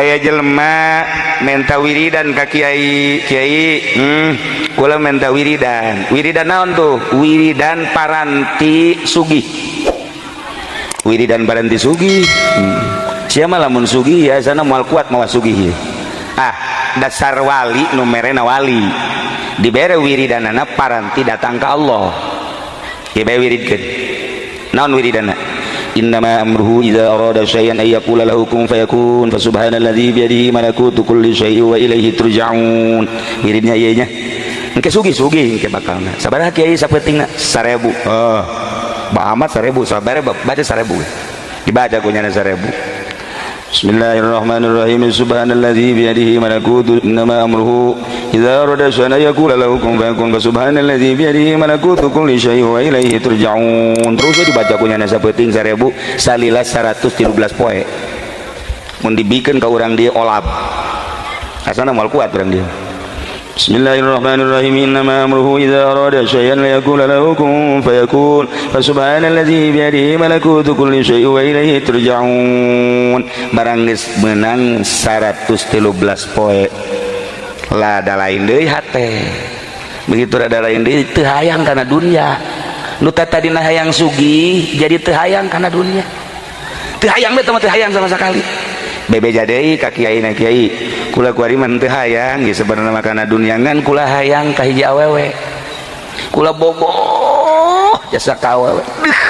Aya jelema menta wiridan ka kiai. Kiai, kula menta wiridan. Wiridan naon tuh? Wiridan paranti sugih, wiridan paranti sugih. Sia mah lamun sugih ya sana moal kuat mawa sugih. Ah, dasar wali nu merena wali, dibere wiridanana paranti datang ke Allah. Kieu bae wiridkeun. Naon wiridana? Innama amruhu idza arada syai'an ay yaqula lahu kun fayakun, fa subhanalladzi biyadihi malakutu kulli syai'in wa ilaihi turja'un. Wiridnya ieu nya, engke sugih-sugih engke bakalna. Sabaraha, Kiai, sapeutingna? 1000. Oh, ba amat 1000. Sabaraha baca 1000, dibaca ku nyana 1000. Bismillahirrahmanirrahim. Subhanalladzi biyadihi malakutu, innama amruhu idza arada syai'an yaqula lahu kun fayakun, fa subhanalladzi biyadihi malakutu kulli syai'in wa ilaihi turja'un. Terus dibaca ku nyana sapeuting 1000 salila 113 poe. Mun dibikeun ka urang dieu olab. Asana moal kuat urang dieu. Bismillahirrahmanirrahim. Innama amruhu idza arada syai'an yaqula lahu kun fayakun, fa subhanalladzi biyadihi malakutu kulli syai'in wa ilaihi turja'un. Barang geus meunang 113 poe, lada lain deui hate. Begitu rada lain deui, teu hayang kana dunya. Nu tadina hayang sugih jadi teu hayang kana dunya. Teu hayang teh mah, teu hayang sama sekali. Bebeja deui ka kiai na, "Kiai, kula kuari mah teu hayang ge sebenarnya mah kana dunya, ngan kula hayang ka hiji awewe. Kula bogoh jasa ka awewe.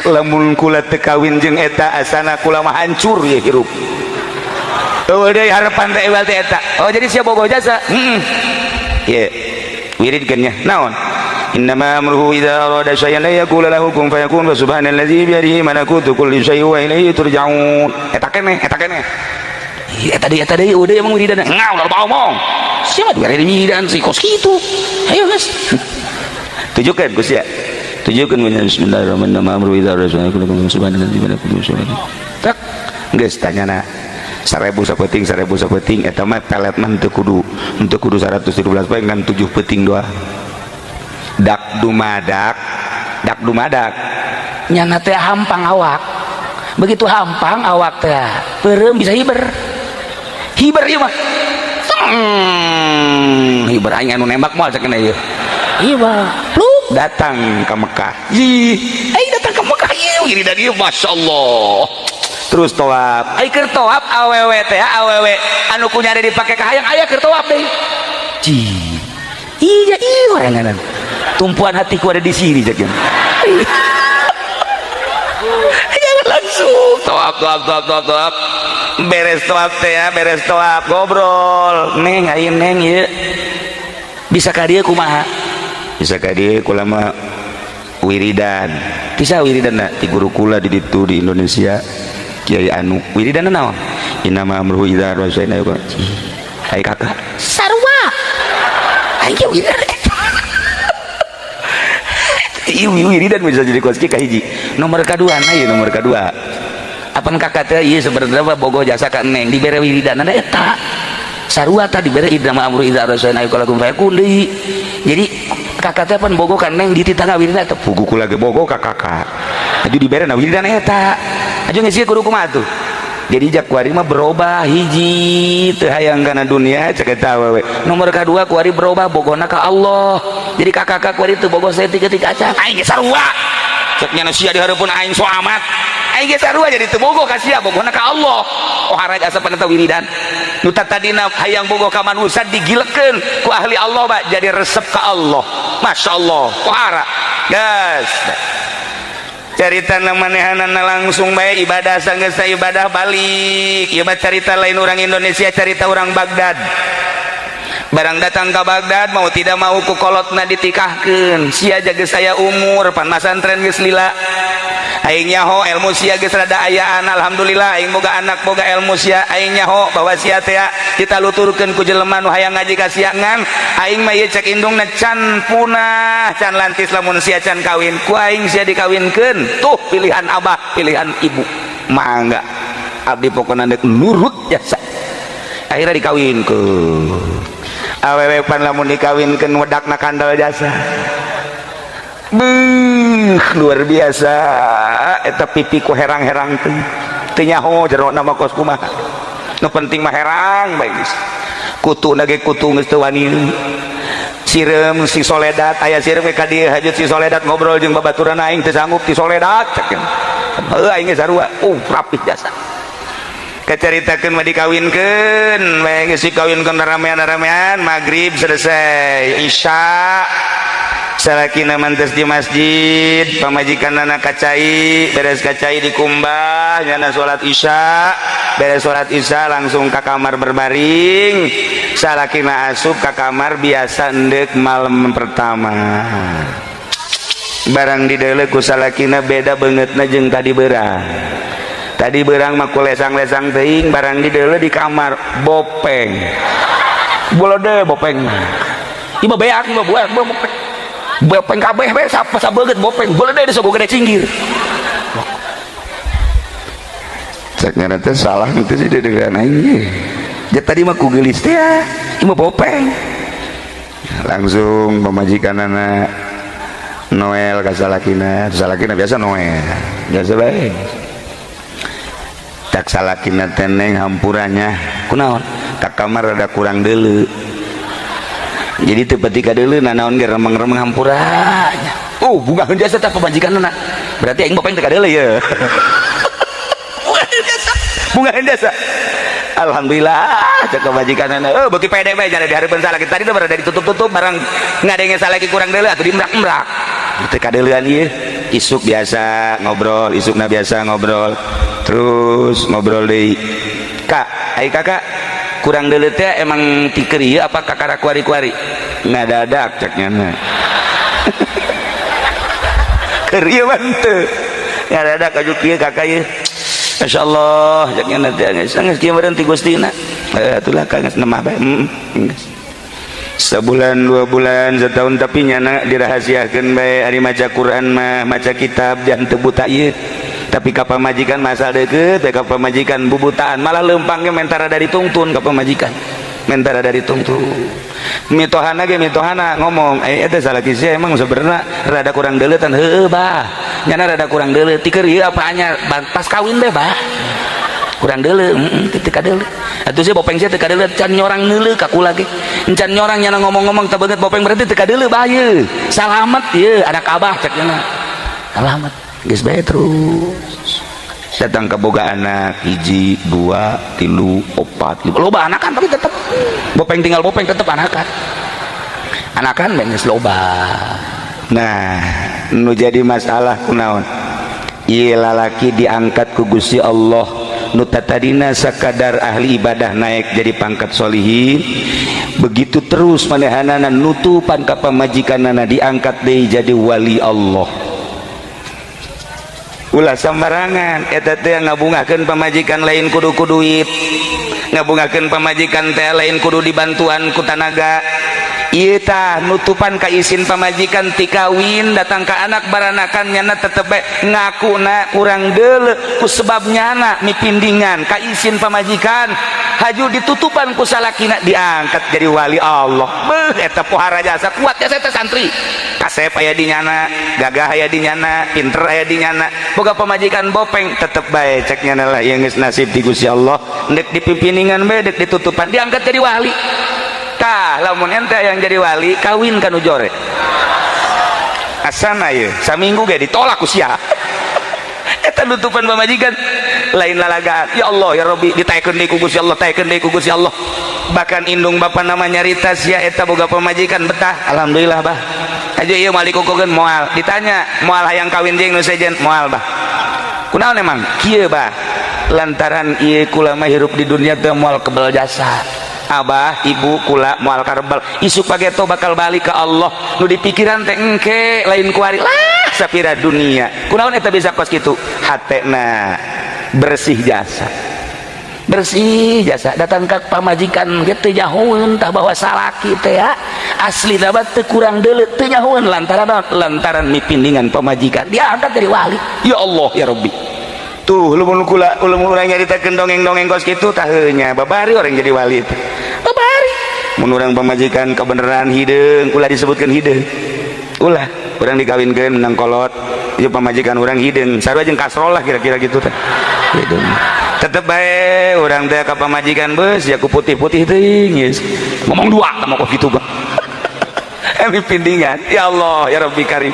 Deuh, lamun kula teu kawin jeung eta, asana kula mah hancur ye hirup. Eueuh deui harapan teh ewal teh eta." "Oh, jadi sia bogoh jasa?" "Heeh." "Ieu wiridkeun nya." "Naon?" Innama amruhu idza arada syai'an la yaqula lahu kun fayakun, fa subhanalladzi biyadihi malakutu kulli syai'in wa ilaihi turja'un. Eta keneh, eta keneh. Iya, tadi eta deui, udah emang wiridan. Ngau ulah omong. Siapa dibere wiridan sih kos kitu? Ayo geus. Tujukan ku sia. Tujukan ku. Bismillahirrahmanirrahim. Amru idza arada syai'an subhanalladzi biyadihi kulli syai'in. Tak geus tanyana 1000 sapeuting, 1000 sapeuting. Eta mah pelet mah teu kudu 113 poe, ngan 7 peuting doa. Dak dumadak, dak dumadak. Nyana teh hampang awak. Begitu hampang awak teh peureum bisa hiber. Hiber ieu mah. Hiber aing anu nembak moal cek ieu. Hiber. Pluk. Datang ke Mekah. Ih, aing datang ke Mekah ieu wiridan ieu, masyaallah. Terus tawaf. Ai keur tawaf awewe teh, awewe anu ku nyari dipake ka hayang aya keur tawaf deui. Ci. Iya, iya oranganan. Tumpuan hatiku ada di sini cek. Jangan langsung tawaf, tawaf, tawaf, tawaf, tawaf. Beres tawaf teh ya, beres tawaf ngobrol. "Neng, aing neng ieu. Bisa ka dieu kumaha?" "Bisa ka dieu kula mah wiridan." "Bisa wiridan na ti guru kula di ditu di Indonesia, Kiai anu." "Wiridan naon?" Innama amruhu idza arada syai'an. Hai kakak. Sarua. Aing ge wiridan. Iya, wiridan bisa jadi kos ka hiji. Nomor kedua, nah ieu nomor kedua. Apan kakak teh ieu sebenarnya mah bogoh jasa ka neng, dibere wiridan eta. Sarua tah dibere innama amruhu idza arada syai'an yaqula kun fayakun deui. Jadi kakak teh pan bogoh ka neng, dititah wiridan eta. Pugu kula ge bogoh ka kakak. Aju dibere na wiridan eta. Aju ngisi kudu kumaha tuh? Jadi jak kuari mah berubah hiji, teu hayang kana dunia cek eta awewe. Nomor kedua, kuari berubah bogohna ka Allah. Jadi kakak kuari teu bogoh saeutik ketik acan. Aing ge sarua. Cek nyana sia di hareupeun aing so amat. Aing ge sarua, jadi teu bogoh ka sia, bogohna ka Allah. Oh, haraj asa eta wiridan. Nu tadina hayang bogoh ka manusia digilekeun ku ahli Allah, Pak, jadi resep ka Allah. Masya Allah. Pohara. Gas. Carita manehanana langsung bae ibadah, sanggeus ibadah balik. Ieu mah carita lain orang Indonesia, carita orang Baghdad. Barang datang ke Baghdad, mau tidak mau ku kolotna ditikahkeun. Sia jaga saya umur pan masantren geus lila, aing nyaho ilmu sia geus rada ayaan, alhamdulillah aing boga anak boga ilmu sia. Aing nyaho bahwa sia teh kita luturkeun ku jelema nu hayang ngaji ka sia, ngan aing mah ieu cek indungna can punah, can lantis lamun sia can kawin. Ku aing sia dikawinkeun tuh, pilihan abah, pilihan ibu, mangga abdi pokona dek nurut jasa. Akhirnya dikawinkeun. Awewe pan lamun dikawinkeun wedakna kandel jasa. Beuh, luar biasa eta pipi ku herang-herang teh, teu nyaho jero nama kos kumaha. Nu penting mah herang bae geus. Kutu ge kutu geus teu wani. Sireum si Soledat aya sireum ka dieu, hajut si Soledat ngobrol jeung babaturan, "Aing teu sanggup ti Soledat," cek. Heuh, aing ge sarua. Rapih jasa. Kacaritakeun mah dikawinkeun bae geus, dikawinkeun ramean-ramean, maghrib selesai, isya salakina mantes di masjid, pamajikanana kacai, beres kacai dikumbah, nyana salat isya, beres salat isya langsung ke kamar berbaring. Salakina asup ke kamar biasa endek malam pertama, barang dideuleu ku salakina beda beungeutna jeung tadi beurang. Tadi beurang mah ku lesang-lesang teuing, barang dideuleu di kamar bopeng bolode bopeng. Ieu mah beak, mah buak bopeng, bopeng kabeh bae sapa sabeungeut bopeng bolode disogok gede cinggir. Cek ngaran teh salah itu sih dengan aing ye. Ja tadi mah ku geulis teh ya, ieu mah bopeng. Langsung pamajikanana Noel ka salakina, salakina biasa Noel. Biasa bae. Tak salakina teh, "Neng, hampuranya." "Kunaon?" "Ka kamar rada kurang deuleu." Jadi teu pati ka deuleu nanaon ge remeng-remeng, hampuranya. Oh, bunga jasa tah pamajikanna. Berarti aing bopeng teu ka deuleu ye. Bunga jasa. Alhamdulillah cek pamajikanana. Oh, beuki pede bae jadi di hareupeun salaki. Tadi teh berada ditutup-tutup, barang ngadenge salaki kurang deuleu atuh diemrak-emrak. Teu kadeuleuan ieu. Isuk biasa ngobrol, isukna biasa ngobrol. Terus ngobrol deui. "Kak, ai kakak kurang deuleu teh emang tiker ieu apa kakara kuari-kuari?" "Ngadadak," cek nyana. "Keur ieu mah henteu. Ngadadak aju kieu kakak ieu." Masya Allah, cek nyana teh geus geus kieu meureun ti Gustina. Eh, atulah ka geus nemah bae. Geus. Sebulan, 2 bulan, setahun, tapi nyana dirahasiakeun bae ari maca Quran mah, maca kitab jangan teu buta ieu. Tapi ka pamajikan masa deukeut bae, ka pamajikan bubutaan, malah leumpangnya mentara dari tungtun ka pamajikan. Mentara dari tungtun. Mitohana ge mitohana ngomong, "Eh, eta salaki sia emang sebenarnya rada kurang deuleutan." "Heueuh, bah. Nyana rada kurang deuleu. Tiker ieu apa anyar pas kawin bae, bah. Kurang deuleu, heeh, teu kadeuleu. Atuh sia bopeng sia teu kadeuleu, can nyorang neuleu ka kula ge. Encan nyorang nyana ngomong-ngomong teu beungeut bopeng, berarti teu kadeuleu bah ieu. Salamet ieu anak abah," cek nyana. Salamet. Geus bae terus. Datang ke boga anak hiji, dua, tilu, opat, lima. Loba anakan tapi tetep bopeng tinggal bopeng tetep anakan. Anakan bae geus loba. Nah, nu jadi masalah kunaon? Ieu lalaki diangkat ku Gusti Allah nu tadina sakadar ahli ibadah naik jadi pangkat solihin, begitu terus manehanana nutupan ka pamajikanana diangkat deui jadi wali Allah. Ulah sembarangan eta teh ngabungahkeun pamajikan lain kudu ku duit, ngabungahkeun pamajikan teh lain kudu dibantuan ku tanaga. Ieu tah nutupan ka isin pamajikan ti kawin datang ka anak baranakan, nyana tetep bae ngakuna kurang deuleu ku sebab nyana mipindingan ka isin pamajikan, haju ditutupan ku salakina diangkat jadi wali Allah. Beuh, eta pohara jasa kuat jasa eta santri. Kasep aya di nyana, gagah aya di nyana, pinter aya di nyana, boga pamajikan bopeng tetep bae cek nyana lah yang geus nasib di Gusti Allah, ndek dipimpiningan bae dek ditutupan diangkat jadi wali. Tah, lamun ente yang jadi wali kawin kanu jore asana ye saminggu ge ditolak ku sia. Eta nutupan pamajikan lain lalagaan. Ya Allah ya Rabbi, ditaekeun deui ku Gusti Allah, taekeun deui ku Gusti Allah. Bahkan indung bapa nama nyarita sia eta boga pamajikan betah, "Alhamdulillah, bah." Aja ieu moal dikokogeun, moal ditanya, "Moal hayang kawin jeung nu sejen?" "Moal, bah." "Kunaon emang?" "Kieu, bah, lantaran ieu kula mah hirup di dunia teh moal kebel jasa abah ibu kula, moal karebel, isuk pageto bakal balik ke Allah. Nu dipikiran teh engke lain kuari lah sapira dunia." Kunaon eta bisa kos kitu? Hatena bersih jasa, bersih jasa. Datang ke pamajikan gitu nyahoeun tah bahwa salaki teh ya asli dapat teu kurang deuleu, teu nyahoeun lantaran lantaran mipindingan pamajikan diangkat dari wali. Ya Allah ya Rabbi, tuh lamun kula lamun urang nyaritakeun dongeng-dongeng kos kitu tah nya babari orang jadi wali teh babari. Mun urang pamajikan kebenaran hideung, ulah disebutkeun hideung, ulah. Urang dikawinkeun menang kolot ieu pamajikan urang hideung sarua jeung kasrol lah kira-kira gitu teh hideung. Tetep bae urang teh ka pamajikan beus ya ku putih-putih teuing geus. Ngomong dua kamu kok gitu bang. Emi pindingan. Ya Allah, ya Rabbi Karim.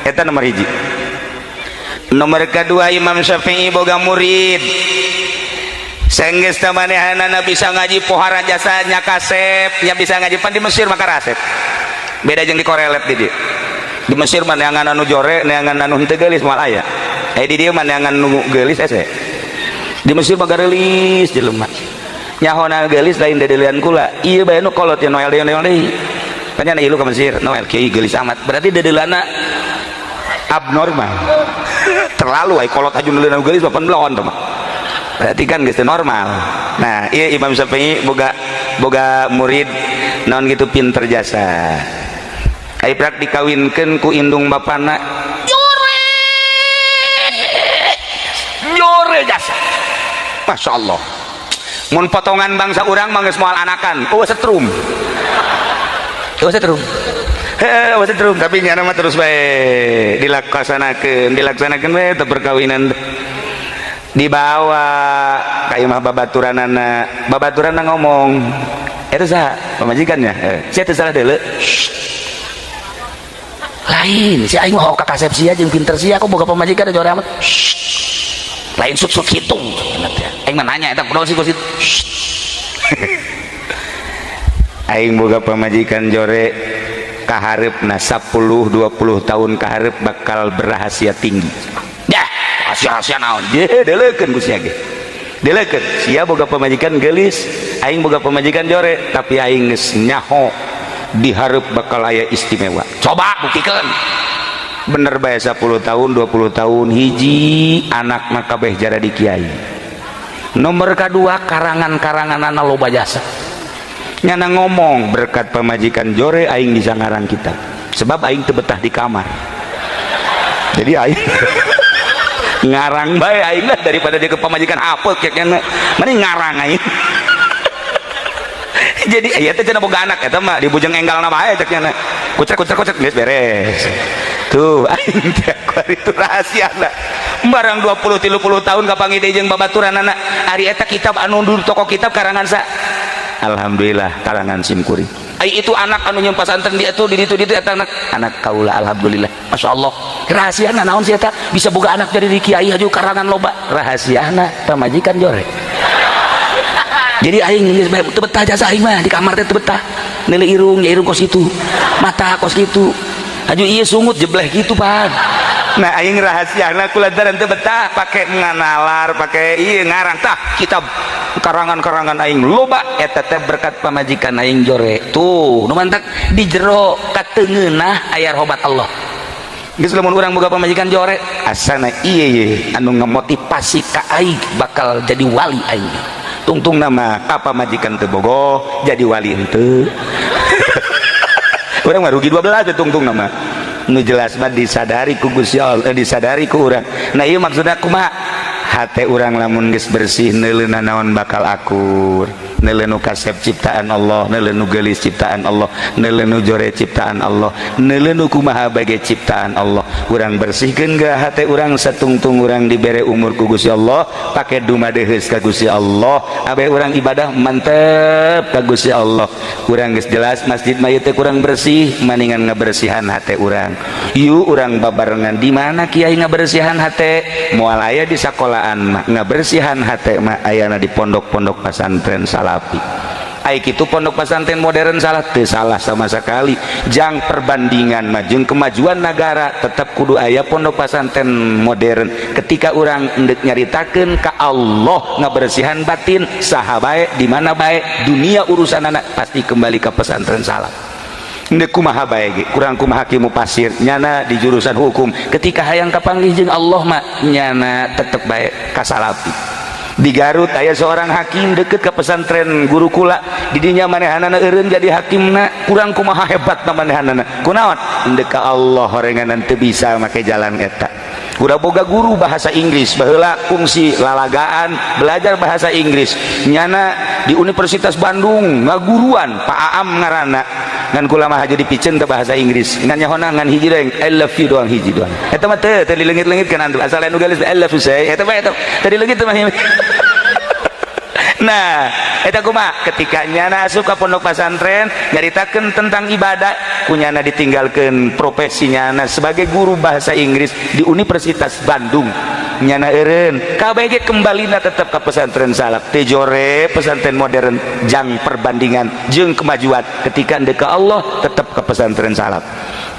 Eta nomor hiji. Nomor kedua, Imam Syafi'i boga murid. Senggeus teh manehanana bisa ngaji pohara jasanya kasep, nya bisa ngaji pan di Mesir maka rasep. Beda jeung di Korelet di dieu. Di Mesir mah neangan anu jore, neangan anu henteu geulis moal aya. Eh, di dieu mah neangan nu geulis ese. Di Mesir mah gareulis jelema. Nyahona geulis lain dedelian kula. Ieu bae nu kolot ya Noel deui, Noel deui. Kan nya ilu ka Mesir, Noel kiai geulis amat. Berarti dedelana abnormal. Terlalu ai kolot aju nu geulis mah belon teh mah. Berarti kan geus teu normal. Nah, ieu Imam Syafi'i boga boga murid naon gitu pinter jasa. Ai prak dikawinkeun ku indung bapana jore. Jore jasa. Masya Allah. Mun potongan bangsa urang mah geus moal anakan, eueuh setrum. Eueuh setrum. Heuh, eueuh setrum, tapi nyana mah terus bae dilaksanakeun, dilaksanakeun bae teh perkawinan dibawa ka imah babaturanana. Babaturanna ngomong, "Eta saha pamajikannya?" "Eh, sia teu salah deuleu." Lain si aing mah ka kasep sia jeung pinter sia kok boga pamajikan jore amat. Lain sut-sut hitung. Aing mah nanya eta kunaon sih kok situ. "Aing boga pamajikan jore, kahareupna 10 20 tahun kaharep bakal berrahasia tinggi." Dah, rahasia-rahasia naon? Je, deleukeun ku sia ge. Deleukeun, sia boga pamajikan geulis, aing boga pamajikan jore, tapi aing geus nyaho dihareup bakal aya istimewa. Coba buktikeun. Bener bae, 10 tahun 20 tahun, hiji anak mah kabeh jadi kiai. Nomor kedua, karangan-karangan loba jasa. Nyana ngomong, "Berkat pamajikan jore aing bisa ngarang kitab, sebab aing teu betah di kamar, jadi aing ngarang bae aing lah daripada dia ke pamajikan apa kayaknya mending ngarang aing." Jadi aya teh cenah boga anak eta mah dibujeng enggalna bae cek nya, kucek kucek kucek geus beres tuh. Aing teh itu rahasia barang 20 30 tahun kapanggih deui jeung babaturanana, "Ari eta kitab anu di toko kitab karangan sa?" "Alhamdulillah, karangan sim kuring." Ai itu anak anu nyem pasantren dia tuh di ditu di ditu eta anak anak kaula. Alhamdulillah, Masya Allah. Rahasiana naon sih eta bisa boga anak jadi kiai aju karangan loba? Rahasiana pamajikan jore. Jadi aing geus bae teu betah jasa aing mah di kamar teh teu betah, neuleuh irung ya irung kos itu, mata kos kitu, aju ieu sungut jebleh gitu pan. Nah, aing rahasiana kulantaran teu betah pake nganalar, pake ieu ngarang. Tah, kitab karangan-karangan aing loba eta teh berkat pamajikan aing jore. Tuh nu mantak di jero katengeunah aya rahmat Allah. Geus, lamun urang boga pamajikan jore asana ieu ye anu ngamotivasi ka aing bakal jadi wali aing. Tungtung nama ka pamajikan teu bogoh jadi wali henteu, urang mah rugi 12 teh. Tungtung nama nu jelas mah disadari ku Gusti Allah, eh, disadari ku urang. Nah, ieu maksudna kumaha hate urang lamun geus bersih, neuleuna naon bakal akur, neuleu nu kasep ciptaan Allah, neuleu nu geulis ciptaan Allah, neuleu nu jore ciptaan Allah, neuleu nu kumaha bae ciptaan Allah. Urang bersihkeun ga hate urang satungtung urang dibere umur ku Gusti Allah, pake dumadeheus ka Gusti Allah, abe urang ibadah mantep ka Gusti Allah. Urang geus jelas masjid mah ieu teh kurang bersih, maningan ngabersihan hate urang. Yuk urang babarengan. Di mana kiai ngabersihan hate? Moal aya di sekolahan mah. Ngabersihan hate mah ayana di pondok-pondok pesantren salafi. Ai kitu pondok pesantren modern salah teu? Salah sama sekali. Jang perbandingan mah jeung kemajuan negara tetap kudu aya pondok pesantren modern. Ketika urang endek nyaritakeun ka Allah ngabersihan batin, saha bae, di mana bae dunia urusan anak pasti kembali ke pesantren salaf. Endek kumaha bae ge, kurang kumaha kimu pasir nyana di jurusan hukum, ketika hayang kapanggih jeung Allah mah nyana tetep bae ka salafi. Di Garut aya seorang hakim deket ke pesantren guru kula. Didinya manehanana eureun jadi hakimna, kurang kumaha hebat na manehanana. Kunaon? Endek ka Allah horengan teu bisa make jalan eta. Udah boga guru bahasa Inggris baheula, kungsi lalagaan belajar bahasa Inggris nyana di Universitas Bandung ngaguruan, Pak Aam ngaranna. Ngan kula mah haja dipiceun teh bahasa Inggris, ngan nyahona ngan hiji doang, "I love you" doang, hiji doang. Eta mah teu teu dileungit-leungit kan antum, asal anu geulis "I love you" say, eta mah eta teu dileungit teh mah. Nah, eta kumaha ketika nyana asup ka pondok pesantren nyaritakeun tentang ibadah, kunyana ditinggalkeun profesi nyana sebagai guru bahasa Inggris di Universitas Bandung. Nyana eureun kabeh kembalina tetep ka pesantren salaf. Teu jore pesantren modern jang perbandingan jeung kemajuan, ketika ndek ka Allah tetep ke pesantren salaf.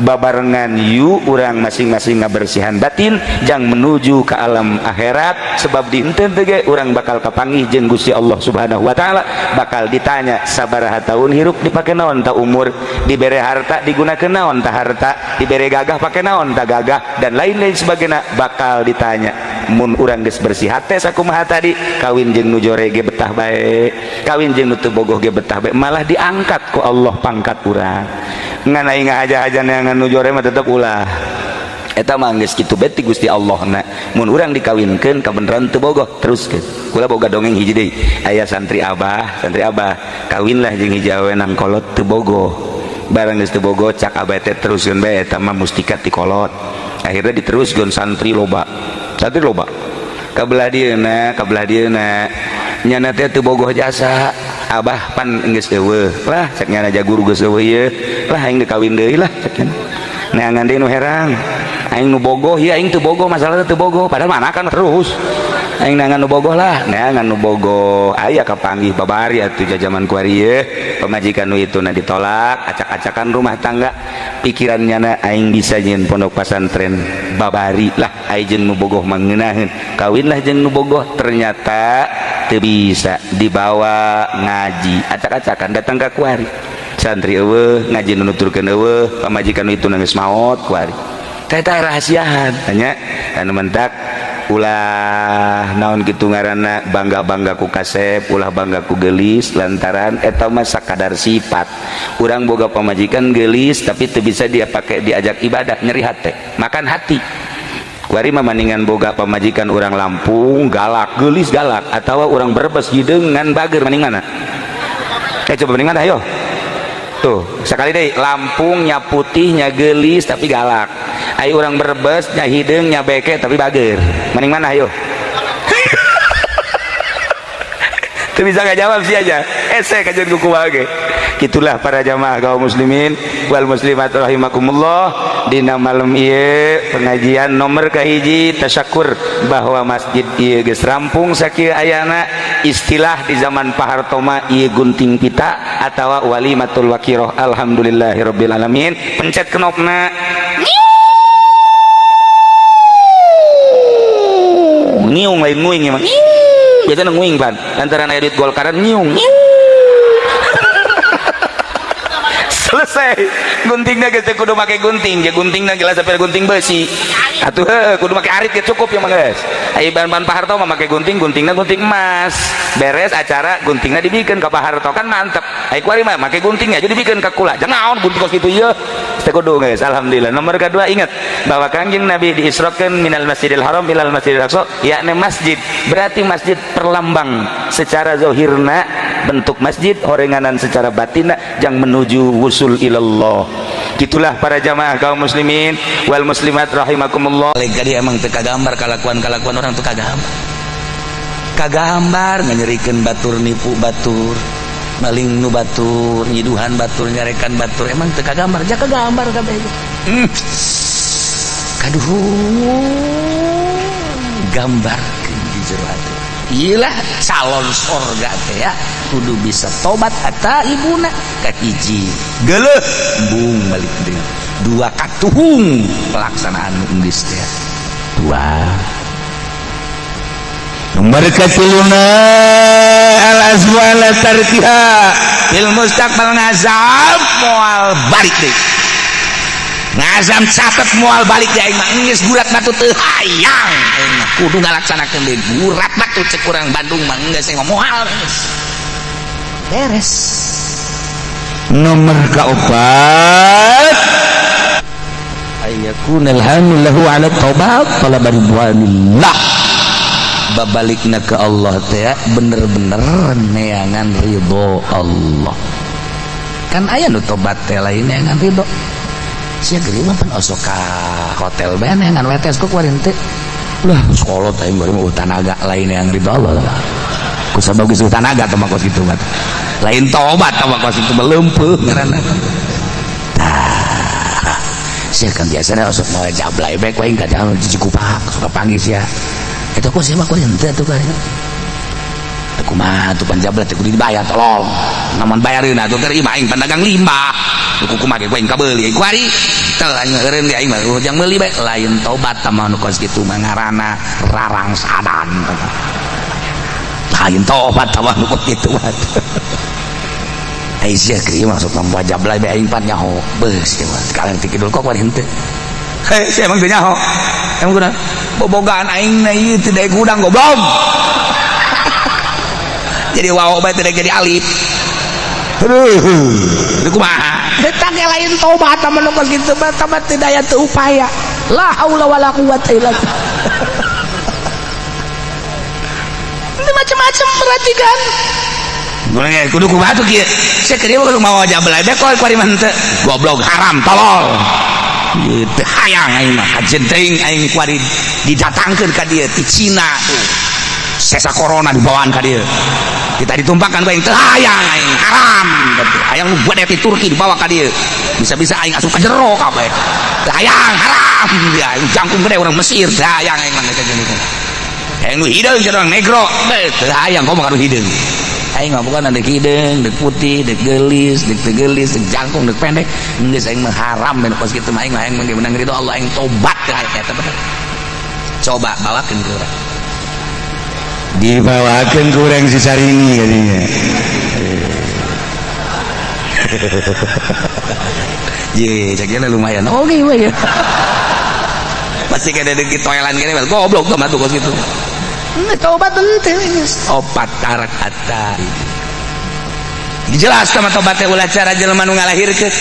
Babarengan yu urang masing-masing ngabersihan batin jang menuju ke alam akhirat, sebab di henteu teh ge urang bakal kapanggih jeung Gusti Allah Subhanahu wa taala, bakal ditanya sabaraha tahun hirup dipake naon ta umur, dibere harta digunakeun naon ta harta, dibere gagah pake naon ta gagah, dan lain-lain sebagainya bakal ditanya. Mun urang geus bersih hate sakumaha tadi, kawin jeung nu jore ge betah bae, kawin jeung nu teu bogoh ge betah bae, malah diangkat ku Allah pangkat urang. Ngan aing ngahaja-haja neangan nu jore mah tetep ulah, eta mah geus kitu bae ti Gusti Allah na. Mun urang dikawinkeun kabeneran teu bogoh, teruskeun. Kula boga dongeng hiji deui, aya santri abah, santri abah kawinlah jeung hiji awewe nang kolot teu bogoh. Barang geus teu bogoh, cak abah teh teruskeun bae, eta mah mustika ti kolot. Akhirnya diteruskeun, santri loba, santri loba kabelah dieuna, kabelah dieuna nyana teh teu bogoh jasa. Abah pan geus eueuh lah, cek nyana, guru geus eueuh ieu lah, aing dikawin deui lah, cek nyana. Neangan deui nu herang, aing nu bogoh ieu, aing teu bogoh, masalahna teu bogoh, padahal mana kan terus aing neangan nu bogoh lah. Neangan nu bogoh aya, kapanggih babari atuh jajaman kuari ieu, pamajikan nu itu na ditolak, acak-acakan rumah tangga. Pikiran nyana, aing bisa nyieun pondok pesantren babari lah, aing jeung nu bogoh mangeunaheun. Kawinlah jeung nu bogoh, ternyata teu bisa dibawa ngaji, acak-acakan datang ka kuari, santri eueuh, ngaji nu nuturkeun eueuh, pamajikan nu itu geus maot kuari. Teh rahasiaan hanya anu mentak ulah naon kitu ngaranna, bangga-bangga ku kasep, ulah bangga ku gelis, lantaran eta mah sakadar sifat. Urang boga pamajikan gelis tapi teu bisa dia pakai diajak ibadah, nyeri hate, makan hati. Kuari mah maningan boga pamajikan urang Lampung galak, gelis galak, atau urang Brebes hideung ngan bager, maning mana? Eh, coba mending mana, ayo tuh sekali deh. Lampungnya putihnya gelis tapi galak, ayo orang Brebes nya hideung nya beke tapi bager, mending mana, ayo? Tuh bisa nggak jawab sih aja ese kajian kuku wage. Gitulah para jamaah kaum muslimin wal muslimat rahimakumullah. Dina malam ieu pengajian nomor kahiji, tasyakur bahwa masjid ieu geus rampung sakieu ayana. Istilah di zaman Pak Harto mah ieu gunting pita atawa walimatul wakiroh. Alhamdulillahirabbil alamin. Pencet knopna, ngiung, lain nguing emang biasanya nguing pan lantaran aya duit Golkaran nyiung. Selesai guntingnya geus teu kudu make gunting ya, guntingna gelas sampai gunting besi atuh heuh, kudu make arit ge cukup ya mah geus. Aya ban-ban Pak Harto mah make gunting, guntingna gunting emas. Beres acara guntingna dibikeun ka Pak Harto, kan mantep. Aya kuari mah make guntingnya jadi dibikeun ka kula, jangan naon gunting kos kitu ieu teu kudu geus. Alhamdulillah. Nomor kedua, ingat bahwa Kangjeng Nabi diisrokeun minal Masjidil Haram ilal Masjidil Aqsa, yakni masjid, berarti masjid perlambang secara zahirna bentuk masjid, horenganan secara batinna jang menuju wusul ilallah. Gitulah para jamaah kaum muslimin wal muslimat rahimakumullah. Jadi emang teu kagambar kalakuan-kalakuan orang tuh kagambar, kagambar nganyerikeun batur, nipu batur, maling nu batur, nyiduhan batur, nyarekan batur, emang teu kagambar ja kagambar kabeh. Kaduh, gambarkeun di jero hati. Iyalah calon sorga teh ya kudu bisa tobat ata ibuna. Kahiji geuleuh embung balik deui, dua katuhung pelaksanaan nu geus teh, dua. Nomor katiluna, al azmu ala tarkiha fil mustaqbal. Ngazam moal balik deui, ngazam catet moal balik deui. Aing mah geus gurat batu teu hayang, aing mah kudu ngalaksanakeun deui gurat batu, cek urang Bandung mah geus, aing mah moal geus beres. Nomor keempat, ayyakunal hamil lahu ala taubat talaba ridwanillah. Babalikna ke Allah teh bener-bener neangan ridho Allah. Kan aya nu tobat teh lain neangan ridho. Sia geuring mah pan osok ka hotel bae neangan WTS, kok kuari teh lah sekolah teh bari mah tanaga, lain neangan ridho Allah lah. Ku sabab geus tanaga teh mah kos kitu mah. Lain tobat teh mah kos kitu mah leumpeuh ngaranna. Tah. Sia kan biasana osok mau jablay bae ku aing ka jalan di Cikupa suka panggil sia. Eta kok sia mah kok henteu atuh ka. Kumaha tuh panjabla teh kudu dibayar tolong. Namun bayareun atuh keur imah aing pedagang limbah. Ku kumaha ge ku aing kabeuli ku ari. Teu aing eureun ge aing mah jang meuli bae lain tobat tah mah nu kos kitu mah ngaranna rarangsadan. Lain tobat tah mah nu kos kitu mah. Ai sia keur ieu maksud mah jablay bae aing pan nyaho. Beus ieu mah kalian ti kidul kok kuari henteu. Hei, sia emang teu nyaho. Emang kunaon? Bobogaan aing na ieu teu daek hudang goblok. Jadi waw bae teu jadi alif. Aduh, itu kumaha? Eta ge lain tobat mah nu kos kitu mah tobat teu daya teu upaya. La haula wala quwata illa billah. Ini macam-macam perhatikan. Boleh kudu kumaha tuh kieu. Sia keur ieu kudu mawa jablay bae koe kuari mah henteu. Goblok haram tolol. Ieu teu hayang aing mah kajen teuing aing kuari didatangkeun ka dieu ti Cina tuh. Sesa corona dibawaan ka dieu. Kita ditumpahkan ku aing teu hayang aing haram. Hayang nu gede ti Turki dibawa ka dieu. Bisa-bisa aing asup ka jero kabeh. Teu hayang haram dia aing jangkung gede urang Mesir teu hayang aing mah kajen itu. Hayang nu hideung cenah urang negro. Teu hayang komo ka nu hideung. Aing mah bukan dek hideung, dek putih, dek geulis, dek teu geulis, dek jangkung, dek pendek. Geus aing mah haram ben kos kitu mah aing mah hayang menang ridho Allah aing tobat teh eta bener. Coba bawakeun ke urang. Dibawakeun ku urang si Sarini kadinya. Ye, ceknya lumayan. Oke, lumayan. Pasti kada dek toelan kene goblok tuh mah tuh kos kitu. Tobat henteu geus. Opat tarak atta. Jelas sama tobat teh ulah cara jelema nu ngalahirkeun.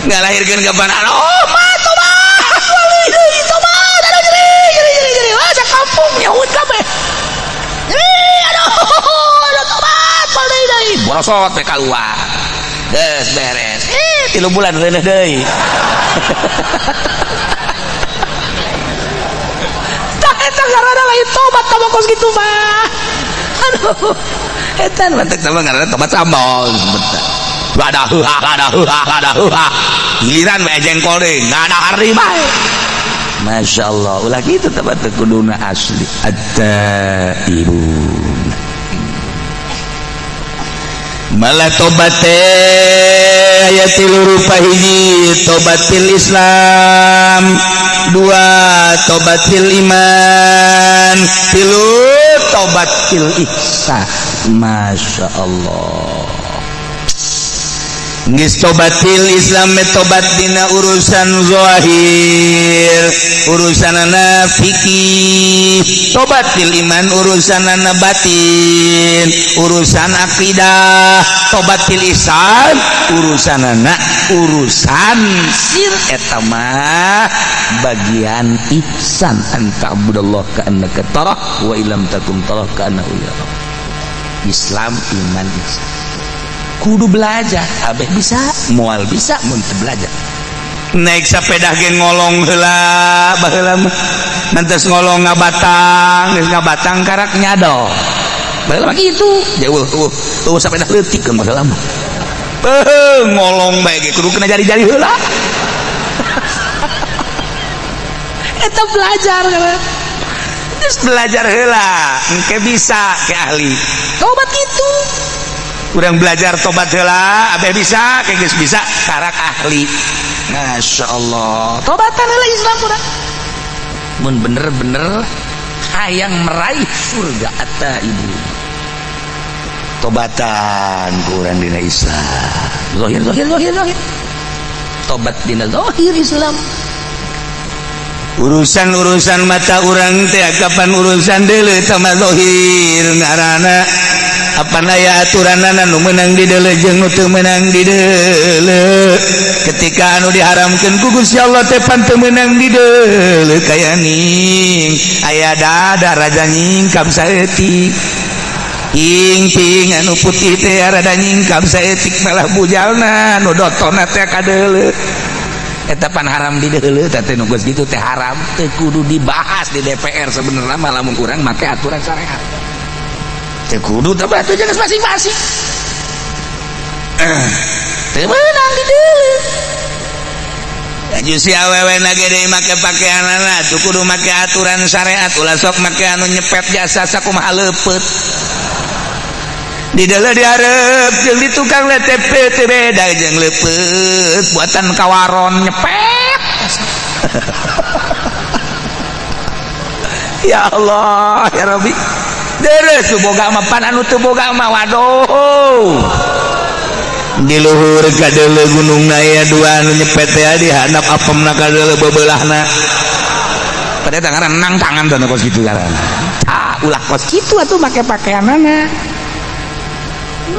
Ngalahirkeun kapan? Oh, mah tobat. Wali deui tobat. Aduh nyeri nyeri nyeri nyeri. Wah, sakampung nyaut kabeh. Nyeri aduh. Aduh tobat wali deui. Borosot we kaluar. Geus beres. 3 bulan reuneuh deui. Eta ngaranna lain tobat tah kos kitu mah. Aduh. Eta mantek sama ngaranna tobat sambal bentar. Ada heuha, ada heuha, ada heuha. Giliran we jengkol deui, ngadahar deui bae. Masya Allah, ulah kitu tobat teh kuduna asli. At-taibun. Malah tobat teh aya tilu rupa hiji, tobatil Islam, dua tobatil iman, tilu tobatil ihsan. Masya Allah. Geus tobatil Islam tobat dina urusan zahir, urusanana fikih, tobatil iman urusanana batin, urusan akidah, tobatil ihsan urusanana urusan sir eta mah bagian ihsan anta'budallah ka'annaka tarah wa illam takum tarah ka'annahu yarah. Islam iman ihsan. Kudu belajar, abeh bisa, moal bisa mun teu belajar. Naik sepeda ge ngolong heula baheula mah. Nantes ngolong ngabatang, geus ngabatang karak nyadol. Baheula mah kitu, jauh eueuh sepeda leutik kan baheula mah. Beuh ngolong bae ge kudu kena jari-jari heula. Eta belajar kan. Terus belajar heula, engke bisa ke ahli. Tobat kitu. Urang belajar tobat heula, abeh bisa, kayak geus bisa, karak ahli. Masya Allah. Tobatan heula Islam urang. Mun bener-bener hayang meraih surga ata ibu. Tobatan kurang dina Islam. Zahir zahir zahir zahir. Tobat dina zahir Islam. Urusan-urusan mata urang teh kapan urusan deuleu tama zahir ngaranna apan aya aturanana nu meunang di deuleu jeung nu teu meunang di deuleu. Ketika anu diharamkeun ku Gusti Allah teh pan teu meunang di deuleu kaya ning aya dada raja nyingkap saeutik. Ing ping anu putih teh rada nyingkap saeutik malah bujalna nu dotona teh ka deuleu. Eta pan haram di deuleu teh teh nu geus kitu teh haram teu kudu dibahas di DPR sebenarnya malah mun urang make aturan syariat. Teu kudu teh atuh jangan masing-masing. Teu meunang dideuleu. Aju si awewe na ge make pakaianana tuh kudu make aturan syariat, ulah sok make anu nyepet jasa sakumaha leupeut. Di dalam diharap jeung di tukang LTP teu beda jeung leupeut buatan kawaron nyepet. Ya Allah ya Rabbi. Deres nu boga mah pan anu teu boga mah waduh. Di luhur kadeuleu gunungna aya dua anu nyepet teh di handap apemna kadeuleu bebeulahna. Pada tangan renang tangan teh kos kitu ngaranna. Tah ulah kos kitu atuh make pakaianana.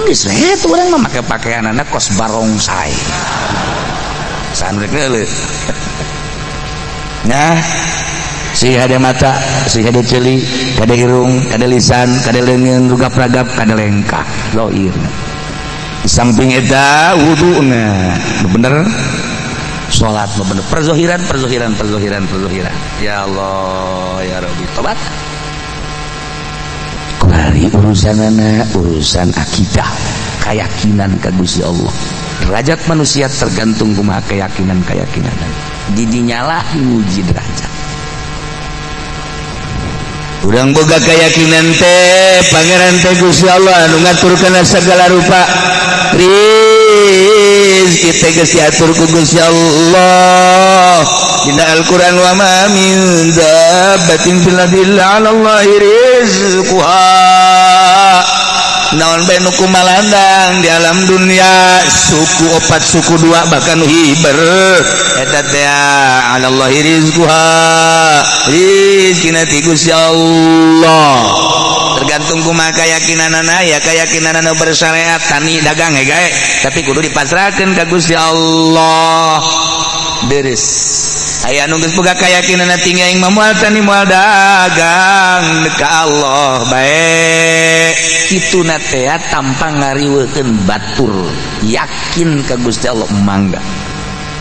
Geus we tuh urang mah make pakaianana kos barongsai. Sandrek deuleu. Nah, si hade mata, si hade ceuli, kade irung, kade lisan, kade leungeun, rugap-ragap, kade lengkah, zahir. Di samping eta wuduna, bener salat mah bener perzohiran perzohiran perzohiran perzohiran. Ya Allah ya Rabbi tobat. Kuari urusanana urusan akidah, keyakinan ka Gusti Allah. Derajat manusia tergantung kumaha keyakinan-keyakinan. Didinya lah diuji derajat. Urang boga keyakinan teh pangeran teh Gusti Allah anu ngatur kana segala rupa. Rizki teh geus diatur ku Gusti Allah. Dina Al-Qur'an wa ma min dabbatin fil ardi illa 'ala Allahi rizquha. Naon bae nu kumalandang di alam dunia suku opat suku dua bahkan hiber eta teh 'ala Allahi rizquha. Rizkina ti Gusti Allah. Tergantung kumaha keyakinanana ya keyakinanana bersyariat tani dagang gae tapi kudu dipasrahkeun ka Gusti Allah. Deres aya nu geus boga keyakinanna tinggi aing mah moal tani moal dagang ka Allah bae. Kituna teh tanpa ngariweukeun batur yakin ka Gusti Allah mangga.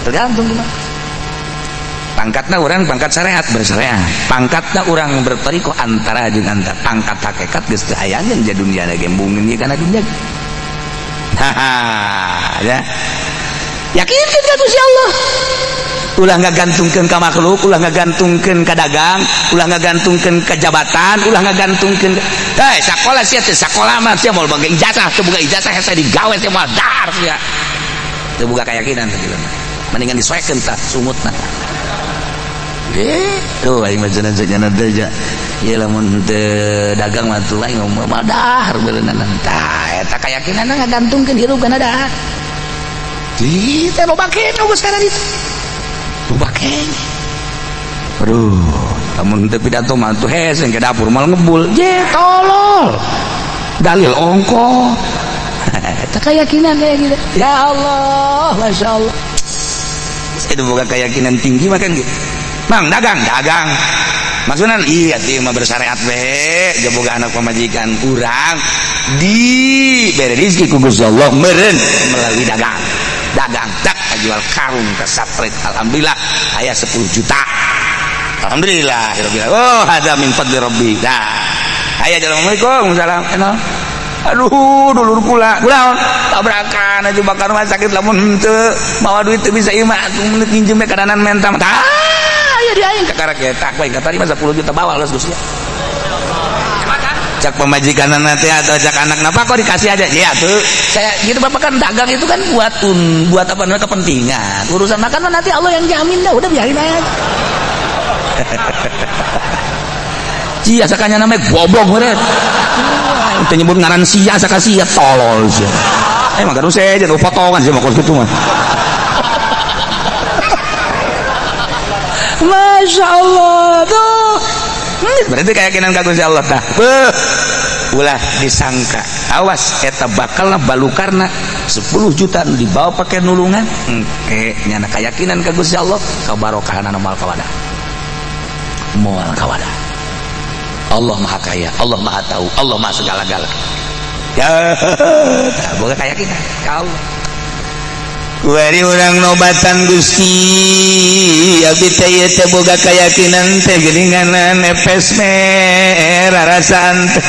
Tergantung kumaha. Pangkatna urang pangkat syariat bersyariat, pangkatna urang bertoriko antara jeung antara, pangkat hakikat geus teu hayangeun ja dunia ge embungeun ieu kana dunia. Haha ya. Yakinkeun ka Gusti Allah. Ulah ngagantungkeun ka makhluk, ulah ngagantungkeun ka dagang, ulah ngagantungkeun ka jabatan, ulah ngagantungkeun hei sakola sia teh sakola mah sia moal boga ijazah, teu boga ijazah hese digawe sia moal dahar sia. Teu boga keyakinan teh jelema. Mendingan disoekeun tah sungutna. Tuh aing mah cenah cenah teh ja. Ieu lamun teu dagang mah tuh aing moal dahar beureunan. Tah eta keyakinanna ngagantungkeun hirup kana dahar. Di teh loba keneh geus kana ditu. Loba keneh. Aduh, lamun teu pidato mah tuh hese ke dapur mal ngebul. Je tolol. Dalil ongko. Eta keyakinan kayak gitu. Ya Allah, Masya Allah. Itu bukan keyakinan tinggi mah kan gitu. Mang dagang, dagang. Maksudnya iya teh mah bersyariat we, boga anak pamajikan urang di bere rezeki ku Gusti Allah meureun melalui dagang. Dagang tak jual karung ke sapret alhamdulillah aya 10 juta. Alhamdulillah rabbil alamin. Oh, hada min fadli rabbi. Dah. Aya assalamualaikum salam. Enal. Aduh, dulur kula. Kula tabrakan aja bakar rumah sakit lamun henteu mawa duit teu bisa ieu mah atuh menit nginjem we kadanan menta. Tah, aya di aing kakara ketak bae tadi mah 10 juta bawa los Gusti. Cak pamajikanna teh atau cak anak napa kok dikasih aja? Ya tuh. Saya gitu Bapak kan dagang itu kan buat buat apa namanya kepentingan. Urusan makan mah nanti Allah yang jamin dah, udah biarin aja. Cia sakanya namanya goblok meureun. Teu nyebut ngaran sia saka sia tolol sia. Emang gaduh sejen potongan sih mah kos kitu mah. Masya Allah tuh. Berarti keyakinan ka Gusti Allah tah. Beuh. Ulah disangka. Awas eta bakalna balukarna 10 juta nu dibawa pake nulungan. Engke nyana keyakinan ka Gusti Allah kabarokahanana moal kawadah. Moal kawadah. Allah Maha Kaya, Allah Maha Tahu, Allah Maha segala-gala. Ya, tah boga keyakinan ka Allah. Kuari urang nobatan Gusti abdi teh ieu teh boga keyakinan teh geuninganan nepes merah rasaan teh.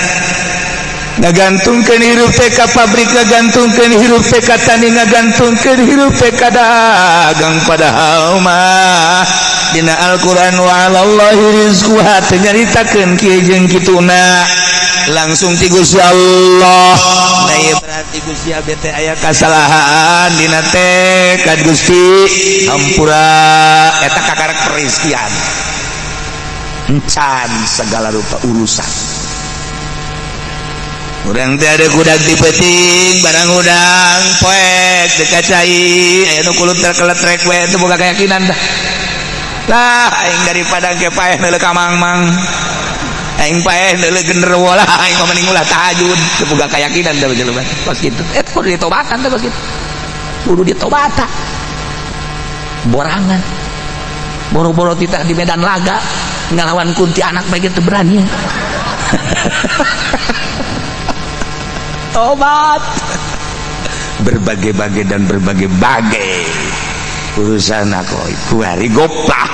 Ngagantungkeun hirup teh ka pabrik, ngagantungkeun hirup teh ka tani, ngagantungkeun hirup teh ka dagang, padahal mah dina Al-Qur'an wa 'alallahi rizquha teu nyaritakeun kieu jeung kituna, langsung ti Gusti Allah. Nah, ieu berarti Gusti abdi teh aya kasalahan dina tekad, Gusti hampura. Eta kakarek perizkian encan segala rupa urusan. Urang teh ada kudak di peuting, barang hudang poek teu kacai, aya nu kulut terkeletrek we, teu boga keyakinan dah lah. Aing daripada ke paeh neuleuh ka mang-mang, aing paeh neuleuh genderuwo lah, aing mah mending ulah tahajud. Teu boga keyakinan dah jelema kos kitu. Eta kudu ditobatan teh kos kitu, kudu ditobatan. Borangan boro-boro titah di medan laga ngalawan kunti anak bae teu berani. Tobat berbagai-bagai dan berbagai-bagai urusan aku kuari goplah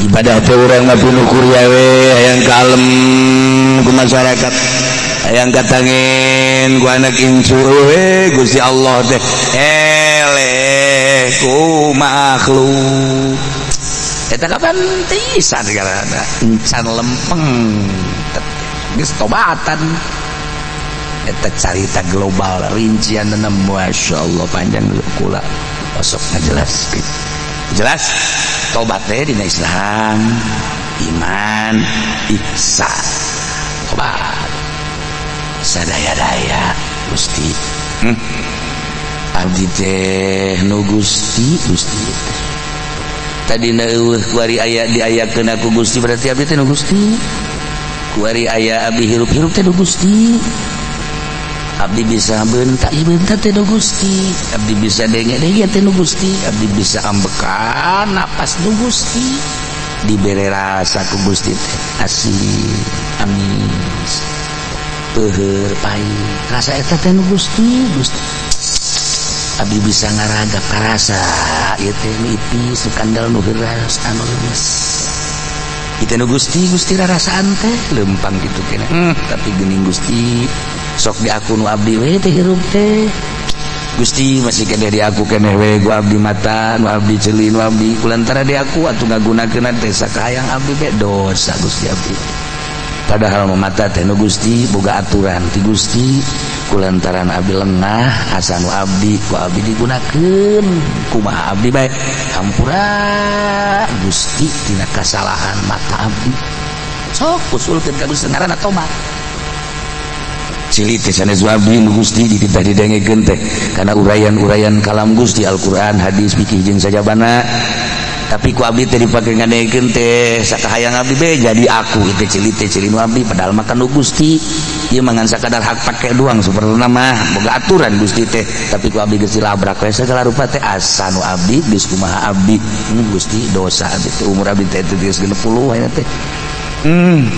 ibadah teh urang mah pinuh kuria we, hayang kalem ku masyarakat, hayang katangin ku anak incu we. Gusti Allah teh eleh ku makhluk eta kapan tisan garana encan lempeng geus tobatan. Eta carita global rincian, Masya Allah, panjang kula osok ngajelaskeun jelas tobat teh dina Islam, iman, ihsan. Tobat sadaya-daya, Gusti, abdi teh nu Gusti, Gusti teh tadi eueuh, kuari aya diayakeun ku Gusti, berarti abdi teh nu Gusti. Kuari aya abdi hirup-hirup teh nu Gusti. Abdi bisa bentak bentak teh nu Gusti, abdi bisa denge-denge teh nu Gusti, abdi bisa ambekan napas nu Gusti, dibere rasa ku Gusti teh asin, amis, peuheur, pahit, rasa eta teh nu Gusti. Gusti, abdi bisa ngaragap karasa ieu teh nu ipis, nu kandel, nu heuras, anu lemes, ieu teh nu Gusti. Gusti, rarasaan teh lempang kitu keneh, tapi geuning Gusti sok di aku nu abdi we teh hirup teh. Gusti, masih keneh di aku keneh we ku abdi mata nu abdi, ceuli nu abdi, kulantara di aku atuh ngagunakeun teh sakahayang abdi be, dosa Gusti abdi. Padahal mata teh nu Gusti, boga aturan ti Gusti, kulantaran abdi lengah asa nu abdi ku abdi digunakeun kumaha abdi bae, hampura Gusti tina kasalahan mata abdi. Sok usulkeun ka Gusti, ngaranna tobat. Cili teh sanes abdi, nu Gusti, dititah didengekeun teh kana uraian-uraian kalam Gusti, Al-Qur'an, hadis, fikih jeung sajabana, tapi ku abdi teh dipake ngadengekeun teh sakahayang abdi be, jadi aku itu cili teh cili nu abdi, padahal mah nu Gusti. Ieu mah ngan sakadar hak pake doang sebenarnya mah, boga aturan Gusti teh, tapi ku abdi geus dilabrak we segala rupa teh asa nu abdi geus kumaha abdi. Gusti, dosa abdi teh, umur abdi teh geus 60 ayeuna teh.